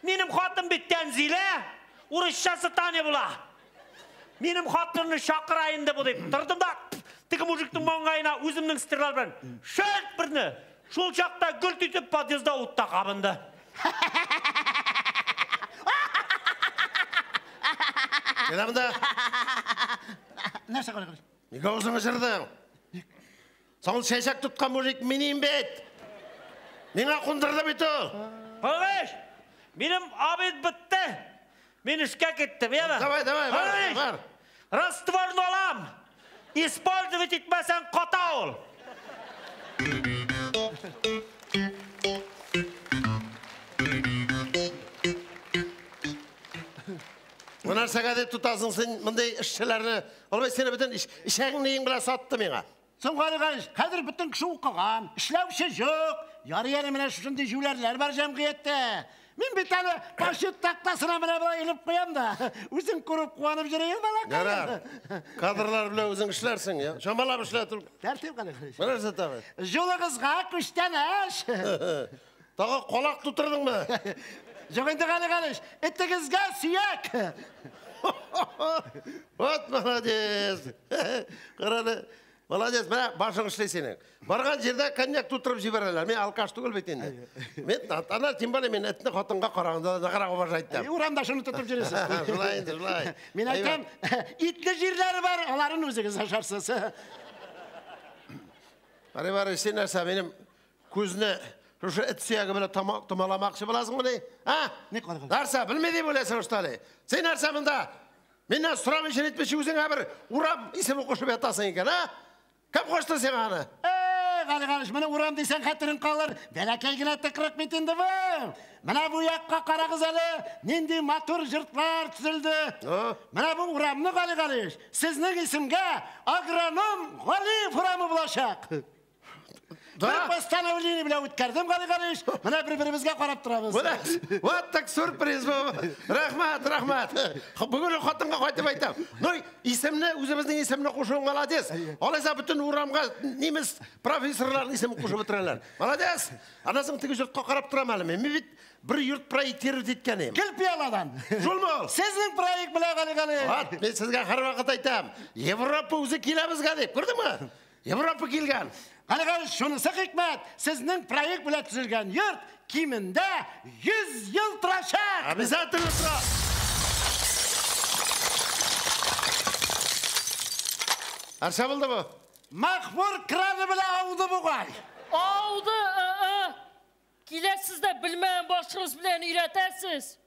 Минем хатын бит Тәнзилә, урысчасы Таня була. Минем хатынны чакыра инде бу дип. Тордым да, теге мужикның маңгаена үземнең стрелар белән шәлт берне. Шул чакта гөлт итеп подъездда ут та кабынды. Килә монда. Нәрсә карагыз? Нигә авызыңны җырдың? Соң чәчәк тоткан мужик минем бит. Миңа кундырды бит ул. Галич, минем обед бетте. Мин эшкә киттем, яме? Давай, давай, бар, бар. Растворны алам. Использовать итмәсәң ката ул. Бу нәрсәгә дип тотасың син мондый эшчеләрне? Ул бит сине бөтен эшәгең нең белән сатты миңа. Соң, Гали Галич, хәзер бөтен кеше укыган, эшләүче юк. Ярый әле менә шушындый җүләрләр бар җәмгыятьтә. Мин бит әле пашет тактасына менә болай элеп куям да, үзем күреп куанып йөрим, балакай. Ярар. Кадрлар белән үзең эшләрсең, я. Чамалап эшлә тор. Тәртип, Гали Галич. Менә нәрсә тагы. Юлыгызга күчтәнәч. Тагы колак тутырдыңмы? Юк инде, Гали Галич, этегезгә сөяк. Вот молодец. Карады. Молодец, менә башың эшли синең. Барган җирдә коньяк тутырып җибәрәләр. Мин алкаш түгел бит инде. Мин ана, тем более мин этне хатынга караганда ныграк уважать итәм. Урамда шуны тотып йөрисез. Шулай инде, шулай. Мин әйтәм, итле җирләре бар, аларын үзегез ашарсыз. Бары бары, син нәрсә минем күзне шушы эт сөяге белән томаламакчы буласыңмыни? А? Нәрсә, белми дип уйлайсың, что ли? Син нәрсә монда? Миннән сорамыйча нитмичә үзеңә бер урам исеме кушып ятасың икән, а? Кем кушты сиңа аны? Эй, Гали Галич, менә урам дисәң хәтерең калыр. Бәләкәй генә тыкрык бит инде бу. Менә бу якка карагыз әле, нинди матур йортлар төзелде. Менә бу урамны, Гали Галич, сезнең исемгә агроном Галиев урамы булачак. Бер постановление белән үткәрдем, Гали Галич. Менә бер-беребезгә карап торабыз. Вот так сюрприз бу. Рәхмәт, рәхмәт. Бүген хатынга кайтып әйтәм. Ну, исемне, үзебезнең исемне кушуың молодец. Алайса бөтен урамга немец профессорларының исемен кушып бетерәләр. Молодец. Аннан соң теге йортка карап торам әле мин. Мин бит бер йорт проектировать иткән идем. Гел пиаладан. Шулмы ул? Сезнең проект белән, Гали Галич. Вот, мин сезгә һәрвакыт әйтәм. Европа үзе килә безгә дип, күрдеңме? Европа килгән. Гали Галич, шунысы хикмәт, сезнең проект белән төзелгән йорт кимендә 100 ел торачак. Обязательно тора. Нәрсә булды бу? Мәхмүр краны белән ауды бугай. Ауды, Киләсез дә белмәгән башыгыз белән өйрәтәсез.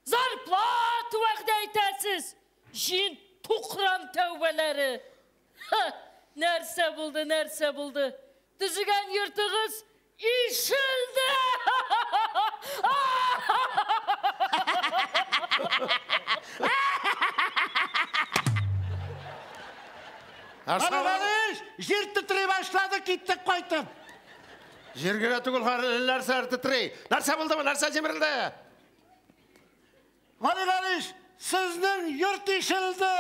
Зарплата вәгъдә итәсез. Җин тукран тәүбәләре. Нәрсә булды, нәрсә булды? Төзегән йортыгыз ишелде! Галиевич, җир тетри башлады, киттек кайтып. Җир генә түгел, нәрсә тетри. Нәрсә булдымы, нәрсә җимерелде? Гали Галиевич, сезнең йорт ишелде.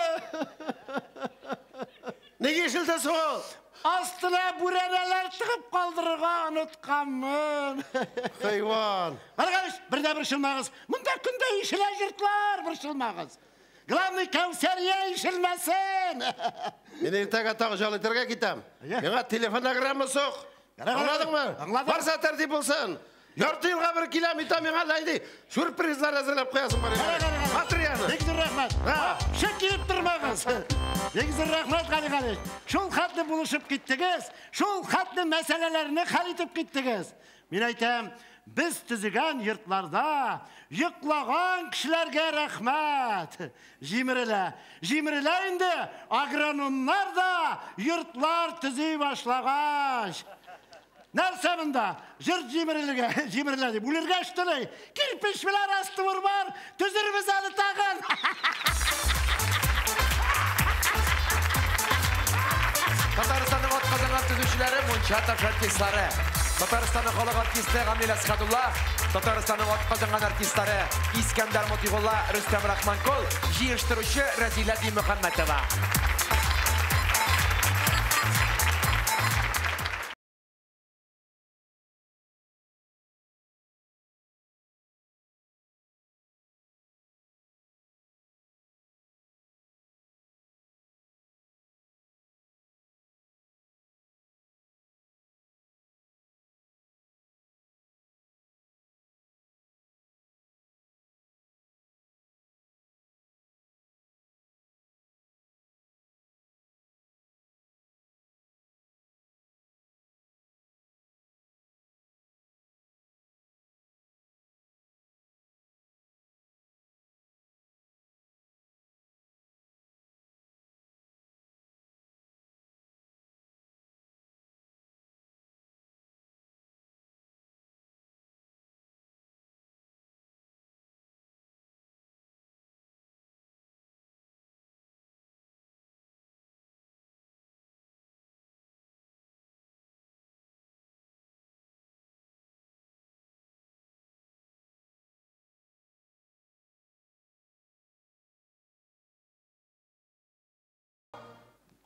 Нигә ишелде соң? Астына бүрәнәләр тыгып калдырырга онытканмын. Хайван. Гали Галиевич, бер дә борчылмагыз. Монда көндә ишелә йортлар, борчылмагыз. Главный Кәүсәрия ишелмәсен. Мин иртәгә тагы ял итәргә китәм. Миңа телефонограмма сук. Аңладыңмы? Аңладым. Барса тәртип булсын. Ярты елга бер киләм, итә миңа ләйди. Сюрпризлар әзерләп куясың бар. Батыр. Бик зур рәхмәт. Шик килеп тормагыз. Бик зур рәхмәт, Гали Галиевич. Шул хәтле булышып киттегез, шул хәтле мәсьәләләрне хәл итеп киттегез. Мин әйтәм, без төзегән йортларда йоклаган кешеләргә рәхмәт. Җимерелә. Җимерелә инде агрономнар да йортлар төзи башлагач. Нәрсә монда? Йорт җимерелергә, җимерелә дип үлергә эштеләй. Кирпеч белән раствор бар, төзербез әле тагын. Татарстанның атказанган төзүчеләре, мунча таш артистлары. Татарстанның халык артисты Гамил Әсхәдулла, Татарстанның атказанган артистлары Искәндәр Мотигулла, Рөстәм Рахманкол, җыештыручы Рәзилә Димөхәммәтова.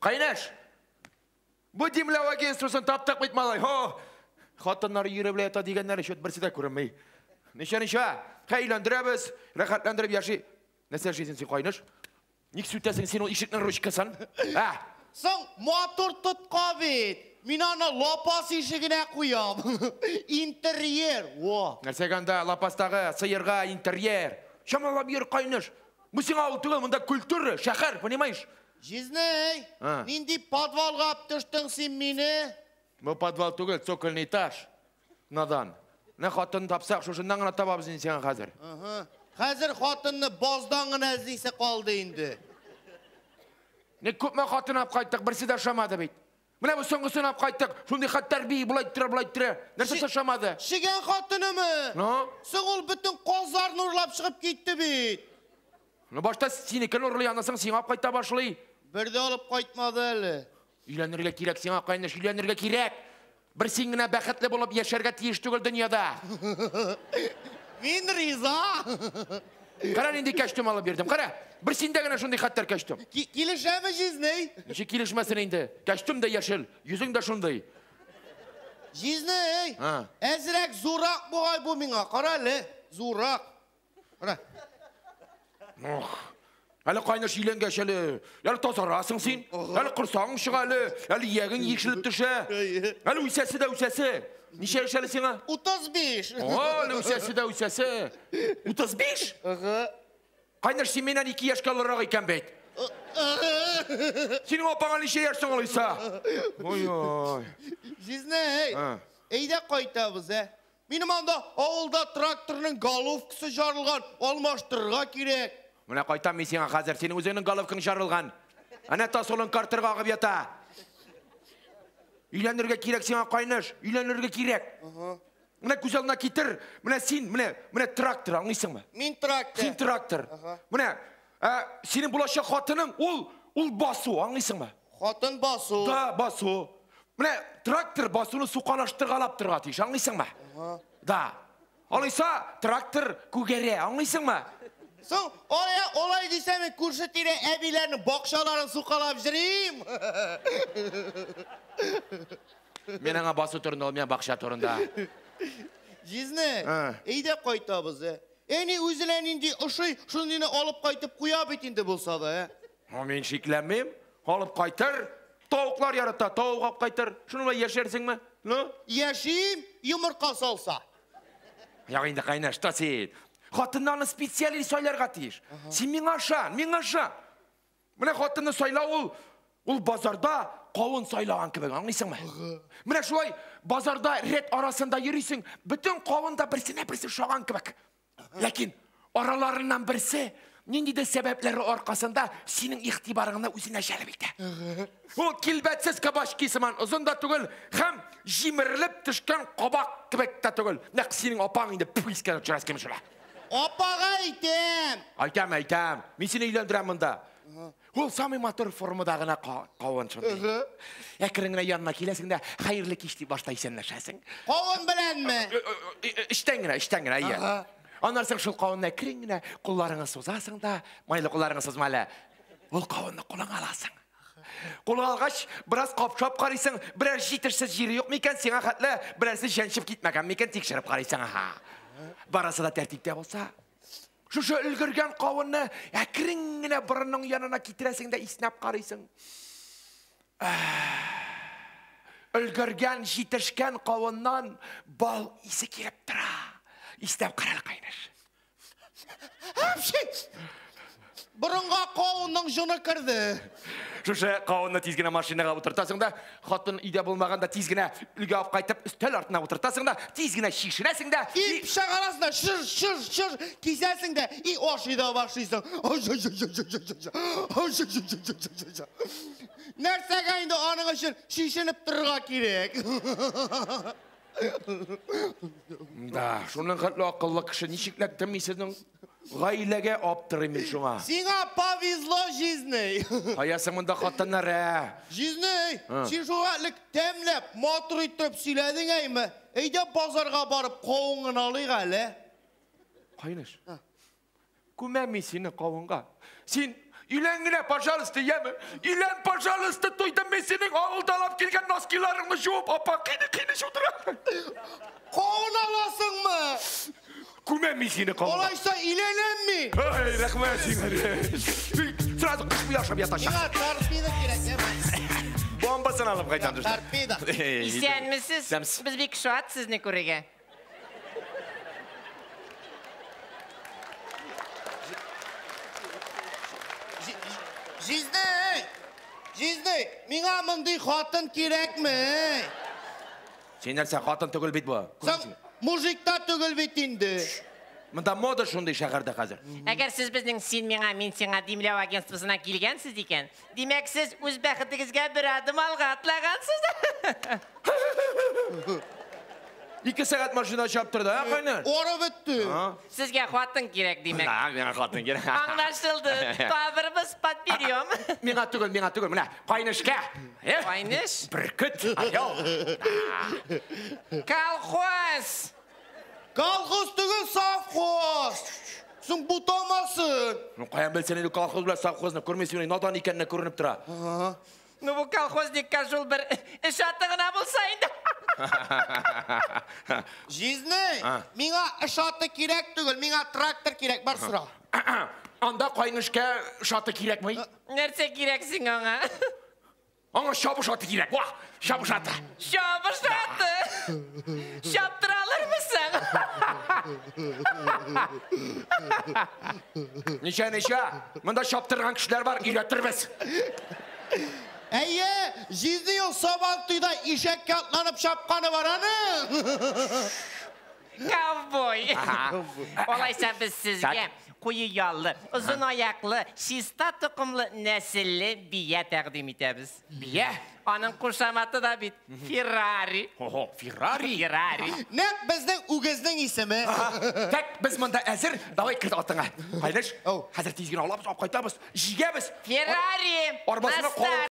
Кайнаш! Бу димләү агентствосын таптык бит, малай. Хо! Хатыннар йөреп ята дигәннәре чөт берсе дә күренми. Ничә-ничә? Хәйләндерәбез, рәхәтләндереп яши. Нәрсә эшлисең син, кайнаш? Ник сүтәсең син ул ишекнең ручкасын? Ә? Соң матур тотка бит. Мин аны лапас ишегенә куям. Интерьер. Во. Нәрсәгә анда лапастагы сыерга интерьер? Чамалап йөр, кайнаш. Бу сиңа авыл түгел, монда культура, шәһәр, понимаешь? Җизнәй, нинди подвалга алып төштең син мине? Бу подвал түгел, цокольный этаж. Надан. Менә хатын тапсак, шушыннан гына табабыз инде сиңа хәзер. Хәзер хатынны баздан гына эзлисе калды инде. Не күпме хатын алып кайттык, берсе дә ошамады бит. Менә бу соңгысын алып кайттык, шундый хәтәр би, болай иттерә, болай иттерә. Нәрсәсе ошамады? Чегән хатынымы? Ну? Соң ул бөтен казларны урлап чыгып китте бит. Ну башта синекен урлый, аннан соң сиңа алып кайта башлый. Бер дә алып кайтмады әле. Өйләнергә кирәк сиңа, кайнаш, өйләнергә кирәк. Бер син генә бәхетле булып яшәргә тиеш түгел дөньяда. Мин риза. Кара нинди костюм алып бирдем. Кара, бер синдә генә шундый хәтәр костюм. Килешәме, җизнәй? Ничек килешмәсен инде? Костюм да яшел, йөзең дә шундый. Җизнәй, әзрәк зурак бугай бу миңа. Кара әле, зурак. Кара. Ох. Әле кайнаш өйләнгәч әле, әле тазарасың син, әле корсагың чыга әле, әле иягең ишелеп төшә. Әле үсәсе дә үсәсе. Ничә яшь әле сиңа? 35. О, әле үсәсе дә үсәсе. 35? Кайнаш, син миннән 2 яшькә олырак икән бит. Синең апаңа ничә яшь соң алайса? Ой-ой. Җизнәй, әйдә кайтабыз, ә? Минем анда авылда тракторның головкасы жарылган, алмаштырырга кирәк. Менә кайтам мин сиңа хәзер, синең үзеңнең головкаң жарылган. Әнә тасолың картерга агып ята. Өйләнергә кирәк сиңа, кайныш, өйләнергә кирәк. Менә күз алдына китер, менә син, менә трактор, аңлыйсыңмы? Мин трактор. Син трактор. Менә синең булачак хатының ул басу, аңлыйсыңмы? Хатын басу. Да, басу. Менә трактор басуны сукалаштыргалап торырга тиеш, аңлыйсыңмы? Да. Алайса трактор күгәрә, аңлыйсыңмы? Соң, олай дисәм, мин күрше тирә әбиләрнең бакчаларын сукалап йөрим. Мин аңа басу турында, ул миңа бакча турында. Җизни, әйдә кайтабыз. Әни үзенә нинди ошый, шундыйны алып кайтып куя бит инде булса да. Мин шикләнмим. Алып кайтыр, тавыклар ярата, тавык алып кайтыр. Шуның белән яшәрсеңме? Ну? Яшим, йомырка салса. Як инде, кайнаш, что син? Хатыннарны специалист сайларга тиеш. Син миңа ышан, миңа ышан. Менә хатынны сайлау ул базарда кавын сайлаган кебек, аңлыйсыңмы? Менә шулай базарда рәт арасында йөрисең, бөтен кавын да берсенә берсе ошаган кебек. Ләкин араларыннан берсе ниндидер сәбәпләре аркасында синең игътибарыңны үзенә җәлеп итә. Ул килбәтсез кабачки сыман озын да түгел, һәм җимерелеп төшкән кабак кебек тә түгел. Нәкъ синең апаң инде пү искә төшерәс килми шулай. Апага әйтәм. Әйтәм, әйтәм. Мин сине өйләндерәм монда. Ул самый матур формада гына кавын шундый. Әкрен генә янына киләсең дә, хәерле кич дип башта исәнләшәсең. Кавын беләнме? Эчтән генә, эчтән генә, әйе. Аннан соң шул кавынны әкрен генә кулларыңа сузасың да, майлы кулларыңа сузма әле. Ул кавынны кулыңа аласың. Кулыңа алгач, бераз капшап карыйсың, берәр җитешсез җире юк микән, сиңа хәтле берәрсе җәнчеп китмәгән микән, тикшереп карыйсың, аһа. Барысы да тәртиптә булса, шушы өлгергән кавынны әкрен генә борынның янына китерәсең дә иснәп карыйсың. Өлгергән, җитешкән кавыннан бал исе килеп тора. Иснәп кара әле, кайнаш. Борынга кавынның җоны керде. Шушы кавынны тиз генә машинага утыртасың да, хатын өйдә булмаганда тиз генә өйгә алып кайтып, өстәл артына утыртасың да, тиз генә чишенәсең дә, и пычак арасында шыр, шыр, шыр кисәсең дә, и ашый да башлыйсың. Нәрсәгә инде аның өчен чишенеп торырга кирәк? Да, шуның хәтле акыллы кеше ничек эләкте мин сезнең гаиләгә аптырыйм мин шуңа. Сиңа повезло, җизни. Каясың монда хатыннар, ә? Җизни, син шуңа элек тәмләп, матур итеп сөйләдең әйме? Әйдә базарга барып кавын гына алыйк әле. Кайнаш. Күмәм мин сине кавынга. Син өйлән генә, пожалуйста, яме. Өйлән, пожалуйста, туйдым мин синең авылдан алып килгән носкиларыңны жуып, апа, кыйны-кыйны жудыра. Кавын аласыңмы? Күмәм мин сине кавынга. Алайса өйләнәм мин. Ай, рәхмәт сиңа. Сразу кыш буе ашап ятачак. Миңа торпеда кирәк, яме. Бомбасын алып кайтам, дуслар. Торпеда. Исәнмесез? Исәнмесез. Без бик шат сезне күрергә. Җизни! Җизни, миңа мондый хатын кирәкме? Син нәрсә, хатын түгел бит бу. Соң, мужик та түгел бит инде. Монда мода шундый шәһәрдә хәзер. Әгәр сез безнең син миңа, мин сиңа димләү агентствосына килгәнсез икән, димәк, сез үз бәхетегезгә бер адым алга атлагансыз. 2 сәгать машина чаптырды, ә, кайнар? Орып бетте. Сезгә хатын кирәк, димәк. Да, миңа хатын кирәк. Аңлашылды. Табырбыз, подберем. Миңа түгел, миңа түгел. Менә, кайнышка. Кайныш? Бөркет, орел. Колхоз. Колхоз түгел, совхоз. Соң бутамасын. Ну, каян белсен инде колхоз белән совхозны күрмисең, надан икәнне күренеп тора. Ну, бу колхозникка шул бер эш аты гына булса инде. Җизни, миңа эш аты кирәк түгел, миңа трактор кирәк, бар сора. Анда кайнышка эш аты кирәкме? Нәрсә кирәк сиңа аңа? Аңа чабыш аты кирәк, ва, чабыш аты. Чабыш аты. Чаптыра алырмысың? Ничә, ничә? Монда чаптырган кешеләр бар, өйрәтербез. Әйе, җизни ул Сабан туйда ишәккә атланып чапканы бар аның. Ковбой. Алайса без сезгә куе яллы, озын аяклы, чиста токымлы нәселле бия тәкъдим итәбез. Бия? Аның кушаматы да бит Феррари. Ого, Феррари? Феррари. Нәкъ безнең үгезнең исеме. Так, без монда әзер. Давай керт атыңа. Кайнеш, хәзер тиз генә алабыз, алып кайтабыз, җигәбез. Феррари! Арбасына калып.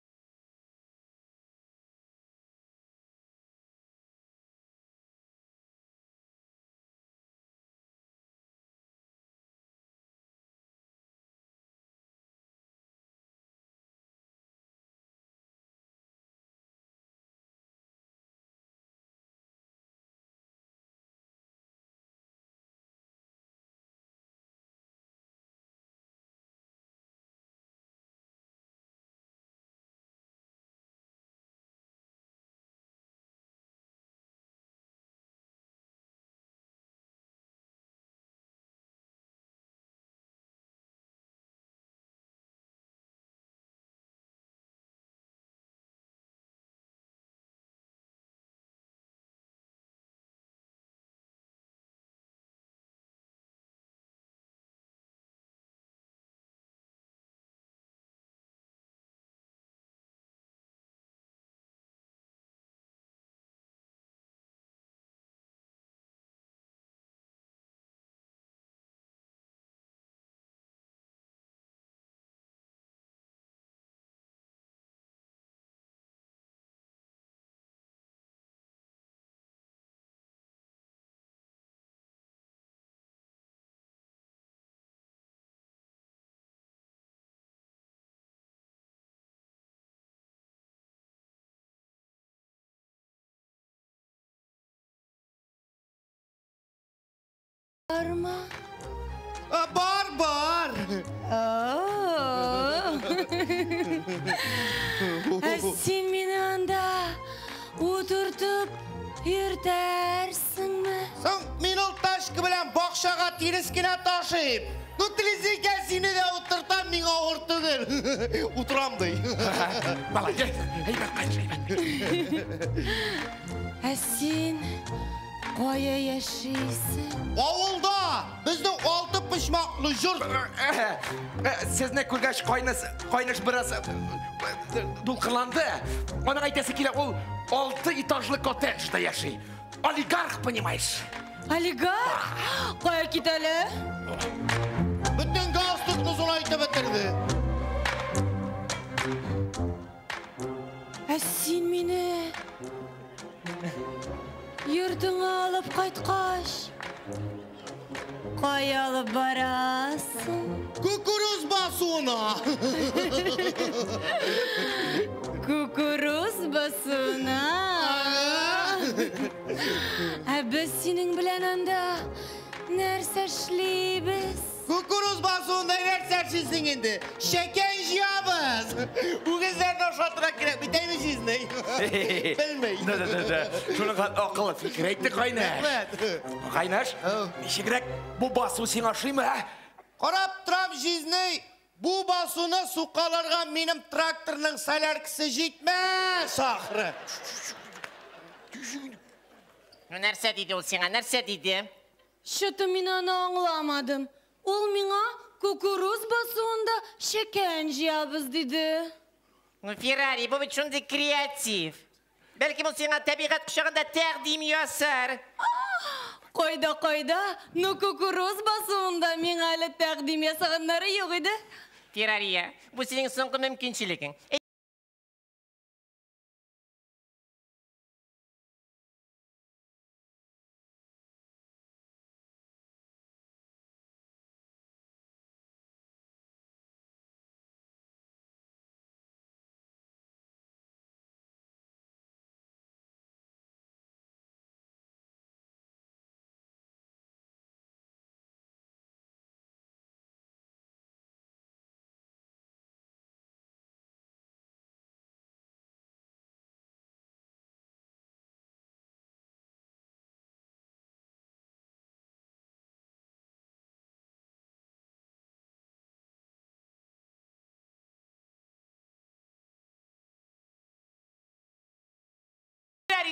Бармы? Бар, бар. Ә син мине анда утыртып йөртәрсеңме? Соң мин ул тачка белән бакчага тирес кенә ташыйм. Ну, теләсә икән сине дә утыртам, миңа авыр түгел. Утырам ди. Молодец. Әйбәт, кайнеш, әйбәт. Ә син кая яшисең? Авылда безнең алты почмаклы йорт. Сезне күргәч, кайнеш бераз дулкынланды. Аның әйтәсе килә, ул 6 этажлы коттеджда яши. Олигарх, понимаешь? Олигарх? Кая кит әле? Бөтен галстукны зурайтып бетерде. Ә син мине йортыңа алып кайткач, кая алып барасың? Кукуруз басуына. Кукуруз басуына. Ә без синең белән анда нәрсә эшлибез? Кукуруз басуында нәрсә эшлисең инде? Шәкән җыябыз. Үгезләрне ашатырга кирәк бит, әйме җизни? Белмей. Да, да, да, да. Шуның акыллы фикер әйтте кайнаш. Кайнаш, ничегрәк бу басу сиңа ошыймы, ә? Карап торам, җизни, бу басуны сукаларга минем тракторның соляркасы җитмәс, ахры. Ну, нәрсә диде ул сиңа, нәрсә диде? Что-то мин аны аңламадым. Ул миңа кукуруз басуында шәкән җыябыз диде. Ну, Феррари, бу бит шундый креатив. Бәлки ул сиңа табигать кочагында тәкъдим ясар. Кайда, кайда? Ну, кукуруз басуында миңа әле тәкъдим ясаганнары юк иде. Феррари, бу синең соңгы мөмкинчелегең.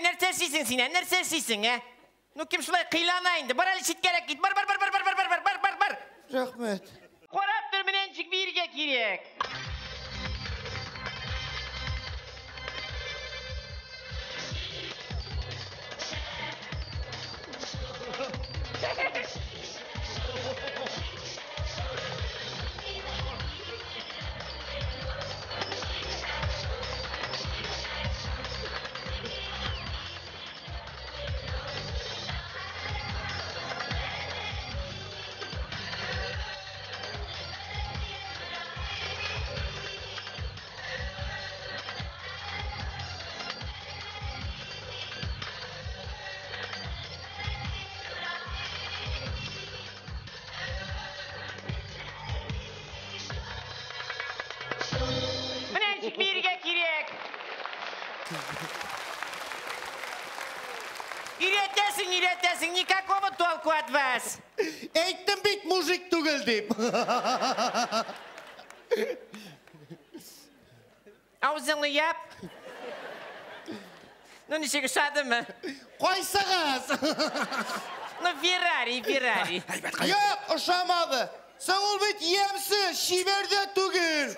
Нәрсә эшлисең син, ә? Нәрсә эшлисең, ә? Ну, кем шулай кыйлана инде? Бар әле читкәрәк кит. Бар, бар, бар, бар, бар, бар, бар, бар, бар, бар. Рәхмәт. Карап тор, менә ничек биергә кирәк. Менә ничек биергә кирәк. Өйрәтәсең, өйрәтәсең, никакого толку от вас. Әйттем бит мужик түгел дип. Авызыңны яп. Ну, ничек ошадымы? Кайсыгыз? Ну, Феррари, Феррари. Юк, ошамады. Соң ул бит ямьсез, чибәр дә түгел.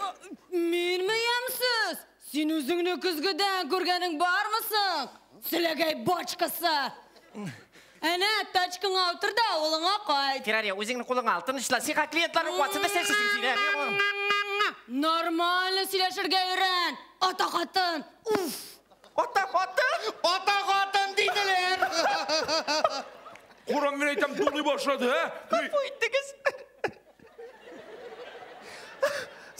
Минме ямьсез? Син үзеңне көзгедән күргәнең бармы соң? Селәгәй бочкасы. Әнә, тачкаңа утыр да, авылыңа кайт. Феррари, үзеңне кулыңа ал, тынычлан. Сиңа клиентларның куатсын да сәлсезсең син, ә? Нормально сөйләшергә өйрән. Ата хатын. Уф. Ата хатын? Ата хатын диделәр. Курам, мин әйтәм, дулый башлады, ә? Гафу итегез.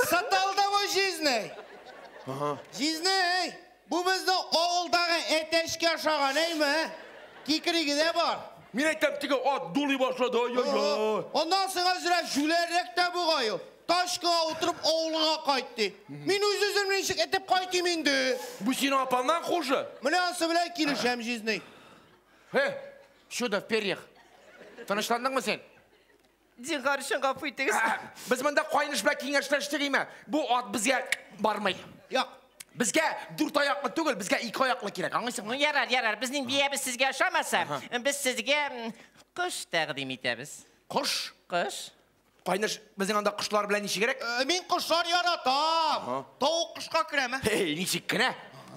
Саталды бу җизнәй. Җизнәй, бу безнең авылдагы әтәчкә ошаган, әйме? Кикриге дә бар. Мин әйтәм, теге ат дулый башлады, ай-яй-яй. Аннан соң әзрәк җүләррәк тә бугай ул. Тачкага утырып авылыңа кайт ди. Мин үз-үземне ничек этеп кайтыйм инде? Бу синең апаңнан хуже. Менә ансы белән килешәм, җизнәй. Э, чудо в перьях. Тынычландыңмы син? Зинһар өчен гафу итегез. Без монда кайныш белән киңәшләштек име? Бу ат безгә бармый. Юк. Безгә дүрт аяклы түгел, безгә ике аяклы кирәк, аңлыйсыңмы? Ну, ярар, ярар. Безнең биябез сезгә ошамаса, без сезгә кош тәкъдим итәбез. Кош? Кош. Кайныш, безнең анда кошлар белән ничегрәк? Мин кошлар яратам. Тавык кошка керәме? Эй, ничек кенә?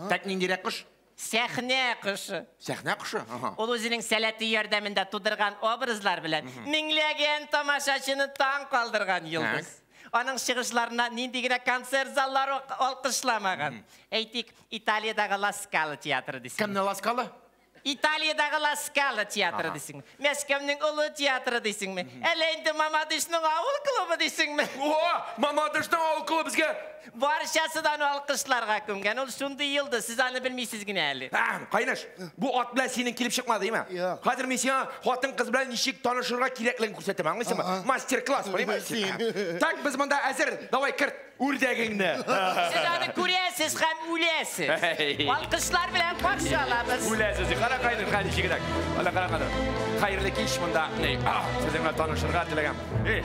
Так ниндирәк кош? Сәхнә кошы. Сәхнә кошы? Ага. Ул үзенең сәләте ярдәмендә тудырган образлар белән меңләгән тамашачыны таң калдырган йолдыз. Аның чыгышларына нинди генә концерт заллары алкышламаган. Әйтик, Италиядәге Ла Скала театры дисең. Кемне Ла Скала? Италиядәге Ла Скала театры дисеңме? Мәскәүнең олы театры дисеңме? Әллә инде Мамадышның авыл клубы дисеңме? О, Мамадышның авыл клубы безгә Барчасы да аны алкышларга күмгән. Ул шундый йолдыз, сез аны белмисез генә әле. Кайнаш, бу ат белән синең килеп чыкмады, димме? Юк. Хәзер мин сиңа хатын-кыз белән ничек танышырга кирәклеген күрсәтәм, аңлыйсыңмы? Мастер-класс, понимаешь? Так, без монда әзер. Давай, керт үрдәгеңне. Сез аны күрәсез һәм үләсез. Алкышлар белән каршы алабыз. Үләсез. Кара кайнаш, хәл ничегрәк. Ала кара кара. Хәерле кич монда. Ни, сезнең белән танышырга теләгән. Эй.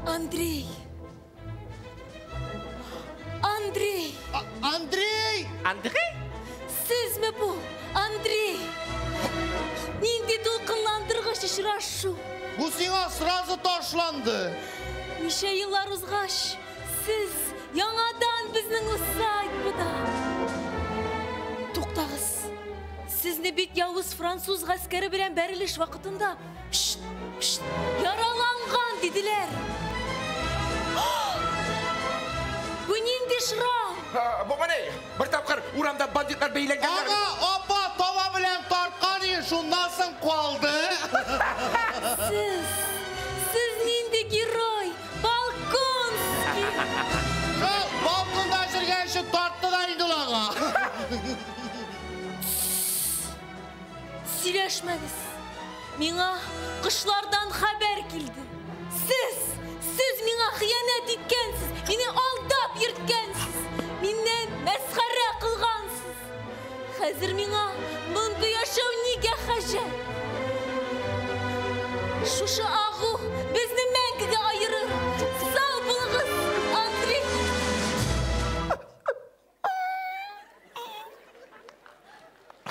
Андрей. Андрей. Андрей! Андрей? Сезме бу? Андрей! Нинди дулкынландыргыч очрашу. Бу сиңа сразу ташланды. Ничә еллар узгач, сез яңадан безнең усадьбада. Туктагыз. Сезне бит явыз француз гаскәре белән бәрелеш вакытында шт, шт, яраланган диделәр. Бу нинди шрам? Бу менә бер тапкыр урамда бандитлар бәйләнгәннәр. Ага, апа таба белән тарткан иде, шуннан соң калды. Сез, сез нинди герой? Балконский. Шул балконда йөргән өчен тартты да инде ул аңа. Сөйләшмәгез. Миңа кошлардан хәбәр килде. Сез, сез миңа хыянәт иткәнсез, мине алдап йөрткәнсез, миннән мәсхәрә кылгансыз. Хәзер миңа мондый яшәү нигә хаҗәт? Шушы агу безне мәңгегә аерыр. Сау булыгыз, Андрей.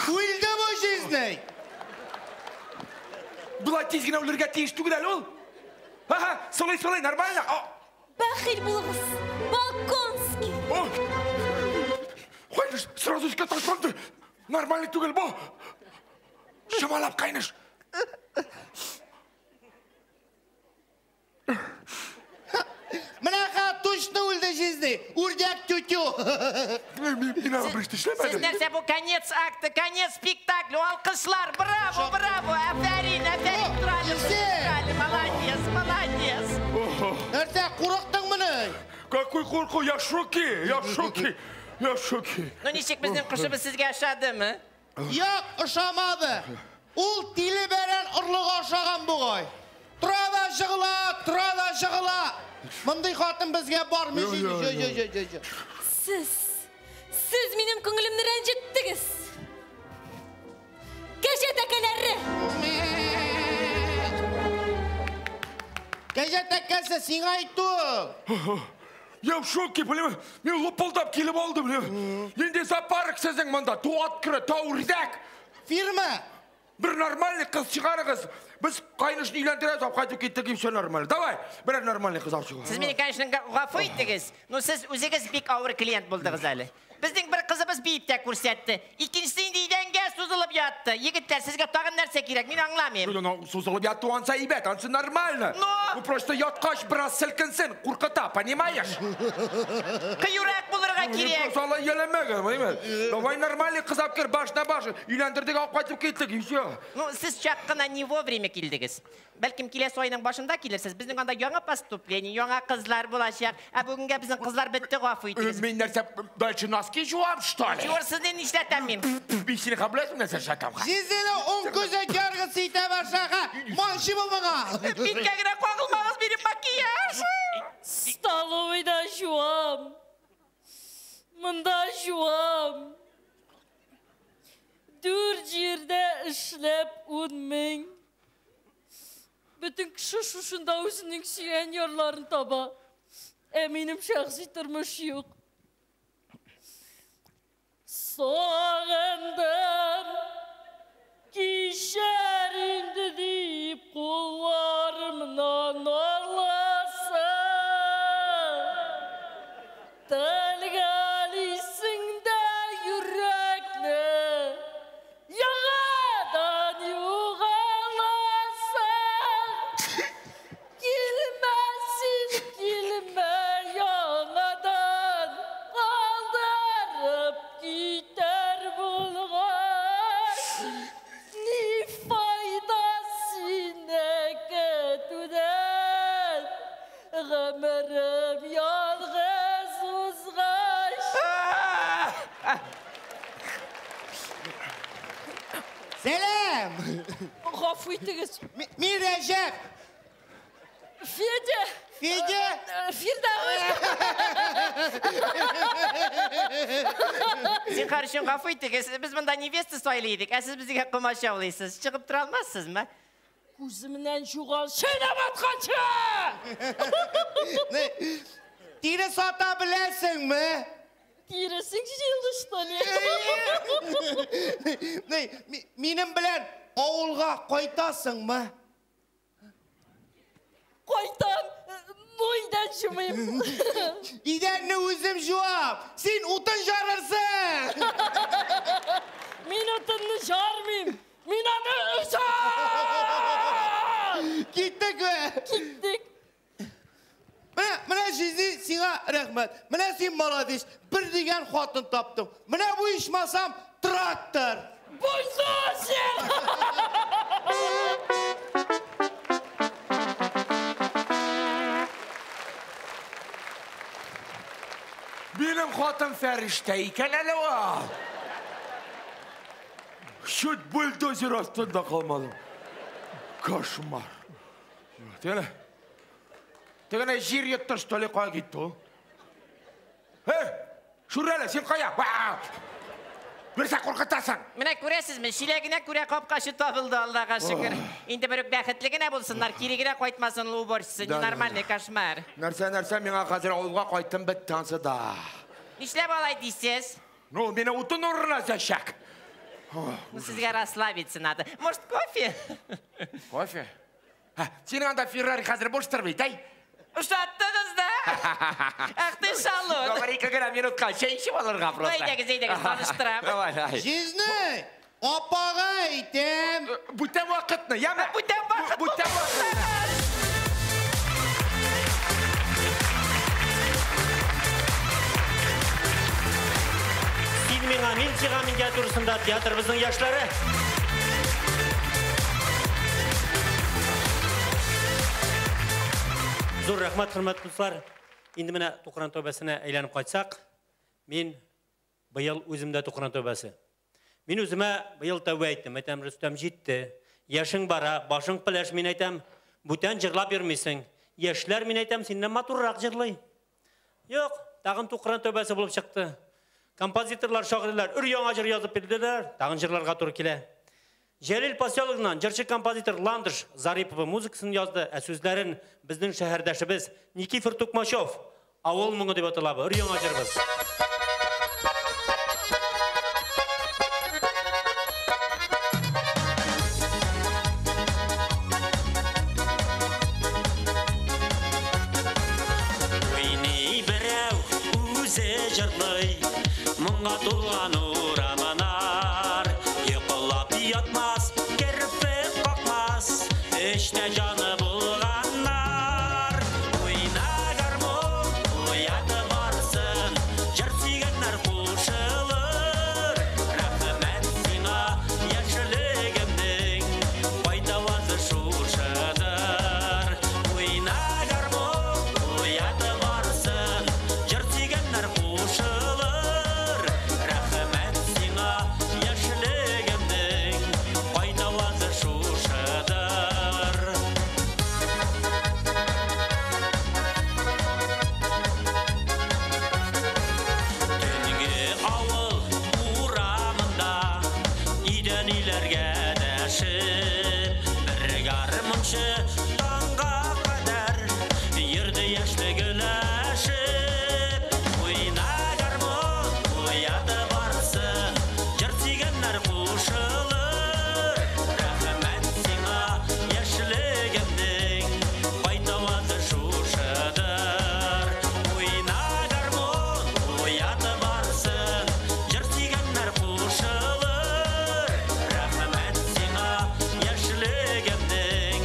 Үлде бу җизнәй. Болай тиз генә үлергә тиеш түгел әле ул. Ага, сулый, сулый, нормально. Бәхил булыгыз, Болконский. Кайныш, сразу искә ташланды. Нормальный түгел бу. Чамалап, кайныш. Менә точно үлде җизни. Үрдәк тютю. Мин аңа бер эш эшләмәдем. Сез нәрсә бу конец акта, конец спектакль, алкышлар, браво, браво, афәрин, афәрин, Тралев, Тралев, молодец, молодец. Нәрсә, курыктыңмыни? Какой курку, я в шоке, я в шоке, я в шоке. Ну ничек безнең кошыбыз сезгә ошадымы? Юк, ошамады. Ул тиле бәрән орлыгы ашаган бугай. Тора да жыгыла, тора да жыгыла. Мондый хатын безгә бармый. Сез, сез минем күңелемне рәнҗеттегез. Кәҗә тәкәләре! Кәҗә тәкәсе сиңа әйтү. Я в шоке, понимаешь? Мин лупылдап килеп алдым. Нинди зоопарк сезнең монда? Ту ат керә, тау үрдәк. Фирма. Бер нормальный кыз чыгарыгыз. Без кайнышны өйләндерәбез, алып кайтып киттек, и все нормально. Давай, берәр нормальный кыз алып чыгыгыз. Сез мине, конечно, гафу итегез, но сез үзегез бик авыр клиент булдыгыз әле. Безнең бер кызыбыз биеп тә күрсәтте. Икенчесе инде идәнгә сузылып ятты. Егетләр, сезгә тагын нәрсә кирәк? Мин аңламыйм. Ну, сузылып яту ансы әйбәт, ансы нормально. Но! Ну, просто яткач бераз селкенсен, куркыта, понимаешь? Кыюрак булырга кирәк. Просто алай яләмәгән, понимаешь? Давай нормальный кыз алып кер, баш на баш. Өйләндердек, алып кайтып киттек, и все. Ну, сез чак кына не вовремя килдегез. Бәлкем киләсе айның башында килерсез. Безнең анда яңа поступление, яңа кызлар булачак. Ә бүгенгә безнең кызлар бетте, гафу итегез. Мин нәрсә, дальше носки жуам, что ли? Жуарсыз не нишләтәм мин? Мин сине кабул итмим, нәрсә эшләтәм? Җизине уң күзе яргысы итә башлага. Манчы бу моңа. Биткә генә кагылмагыз, минем макияж. Столовыйда жуам. Монда жуам. Дүр җирдә эшләп 10 мең. Бөтен кеше шушында үзенең сөйгән ярларын таба. Ә минем шәхси тормыш юк. Сагындым, кичәр инде дип кулларымнан аласың. Телгәлисең дә йөрәкне яңадан югаласың. Килмә син, килмә яңадан, калдырып китәр булгач. Ни файда сине көтүдән, гомерем ялгыз узгач. Сәлам! Гафу итегез. Мин Рәҗәп. Федя! Федя! Фирдәвес! Зинһар өчен гафу итегез. Без монда невеста сайлый идек, ә сез безгә комачаулыйсыз. Чыгып тора алмассызмы? Күземнән югал, чәйнәп атканчы! Тире сата беләсеңме? Тиресең җыелды, что ли? Минем белән авылга кайтасыңмы? Кайтам, но идән жумыйм. Идәнне үзем жуам, син утын жарырсың. Мин утынны жармыйм, мин аны өзәм. Киттекме? Киттек. Менә җизни, сиңа рәхмәт. Менә син молодец, бер дигән хатын таптың. Менә бу ичмасам трактор. Бульдозер! Минем хатын фәрештә икән әле ул. Чуть бульдозер астында калмадым. Кошмар. Тегене. Тегене җир йотты, что ли, кая китте ул? Эй, Шүрәле, син кая? Берсә куркытасың. Менә күрәсезме, чиләгенә күрә капкачы табылды, Аллага шөкер. Инде бер үк бәхетле генә булсыннар, кире генә кайтмасын ул уборщица, ненормальный кошмар. Нәрсә, нәрсә, миңа хәзер авылга кайттым бетте ансы да. Нишләп алай дисез? Ну, мине утын урынына өзәчәк. Ну, сезгә расслабиться надо. Может, кофе? Кофе? Синең анда Феррари хәзер буштыр бит, әй? Ошаттыгыз да? Ах ты шалун. Бер ике генә минутка чәй эчеп алырга просто. Әйдәгез, әйдәгез, таныштырам. Давай, давай. Җизни, апага әйтәм. Бүтән вакытны, яме? Бүтән вакыт. Бүтән вакытны. Син миңа, мин сиңа миниатюрасында театрыбызның яшьләре. Зур рәхмәт, хөрмәтле дуслар. Инде менә Тукран тәүбәсенә әйләнеп кайтсак, мин быел үзем дә Тукран тәүбәсе. Мин үземә быел тәүбә әйттем. Әйтәм, Рөстәм җитте. Яшең бара, башың пеләш, мин әйтәм, бүтән җырлап йөрмисең. Яшьләр, мин әйтәм, синнән матуррак җырлый. Юк, тагын Тукран тәүбәсе булып чыкты. Композиторлар, шагыйрьләр өр яңа җыр язып бирделәр, тагын җырларга туры килә. Җәлил поселогыннан җырчы композитор Ландыш Зарипова музыкасын язды, ә сүзләрен безнең шәһәрдәшебез Никифор Тукмачев Авыл моңы дип атала бу, өр яңа җырыбыз. Уйный берәү үзе җырлый, моңга тулган урамнар. Йоклап ятмас, керфек какмас, эчтә җаны булганнар. Уйна гармун, уяты барсын, җыр сөйгәннәр кушылыр. Рәхмәт сиңа, яшьлегемнең кайтавазы шушыдыр. Уйна гармун, уяты барсын, җыр сөйгәннәр кушылыр. Рәхмәт сиңа, яшьлегемнең кайтавазы шушыдыр. Төнге авыл урамында өйдән өйләргә дәшеп, бер гармунчы таңга кадәр йөрде яшьлек өләшеп. Уйна гармун, уяты барсын, җыр сөйгәннәр кушылыр. Рәхмәт сиңа, яшьлегемнең кайтавазы шушыдыр. Уйна гармун, уяты барсын, җыр сөйгәннәр кушылыр. Рәхмәт сиңа, яшьлегемнең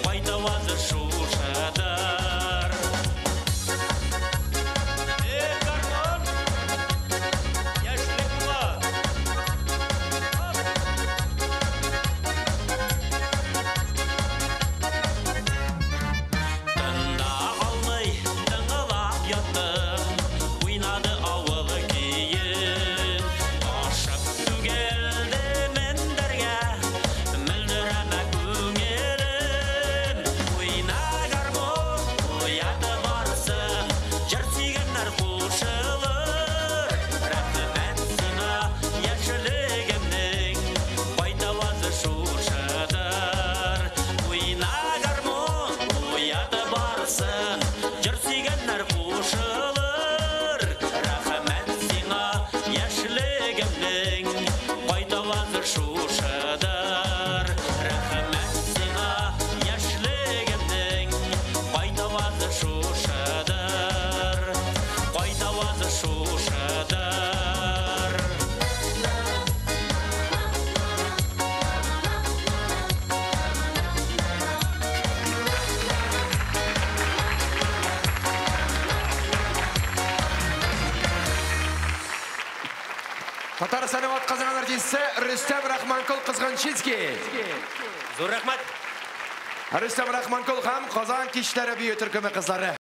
кайтавазы шушыдыр. Эй, гармун! Яшьлек моңы! Тында алмый, тыңлап яттым, уйнады авыл көен. Ашып түгелде мендәргә, мөлдерәмә күңелем. Уйна гармун, уяты барсын, җыр сөйгәннәр кушылыр. Рәхмәт сиңа, яшьлегемнең кайтавазы шушыдыр. Уйна гармун, уяты барсын, җыр сөйгәннәр кушылыр. Рәхмәт сиңа, яшьлегемнең кайтавазы шушыдыр. Рәхмәт сиңа, яшьлегемнең кайтавазы шушыдыр. Кайтавазы шушыдыр. Татарстанның атказанган артисты Рөстәм Рахманкул Кызганчинский. Зур рәхмәт. Рөстәм Рахманкул һәм Казан кичләре бию төркеме кызлары.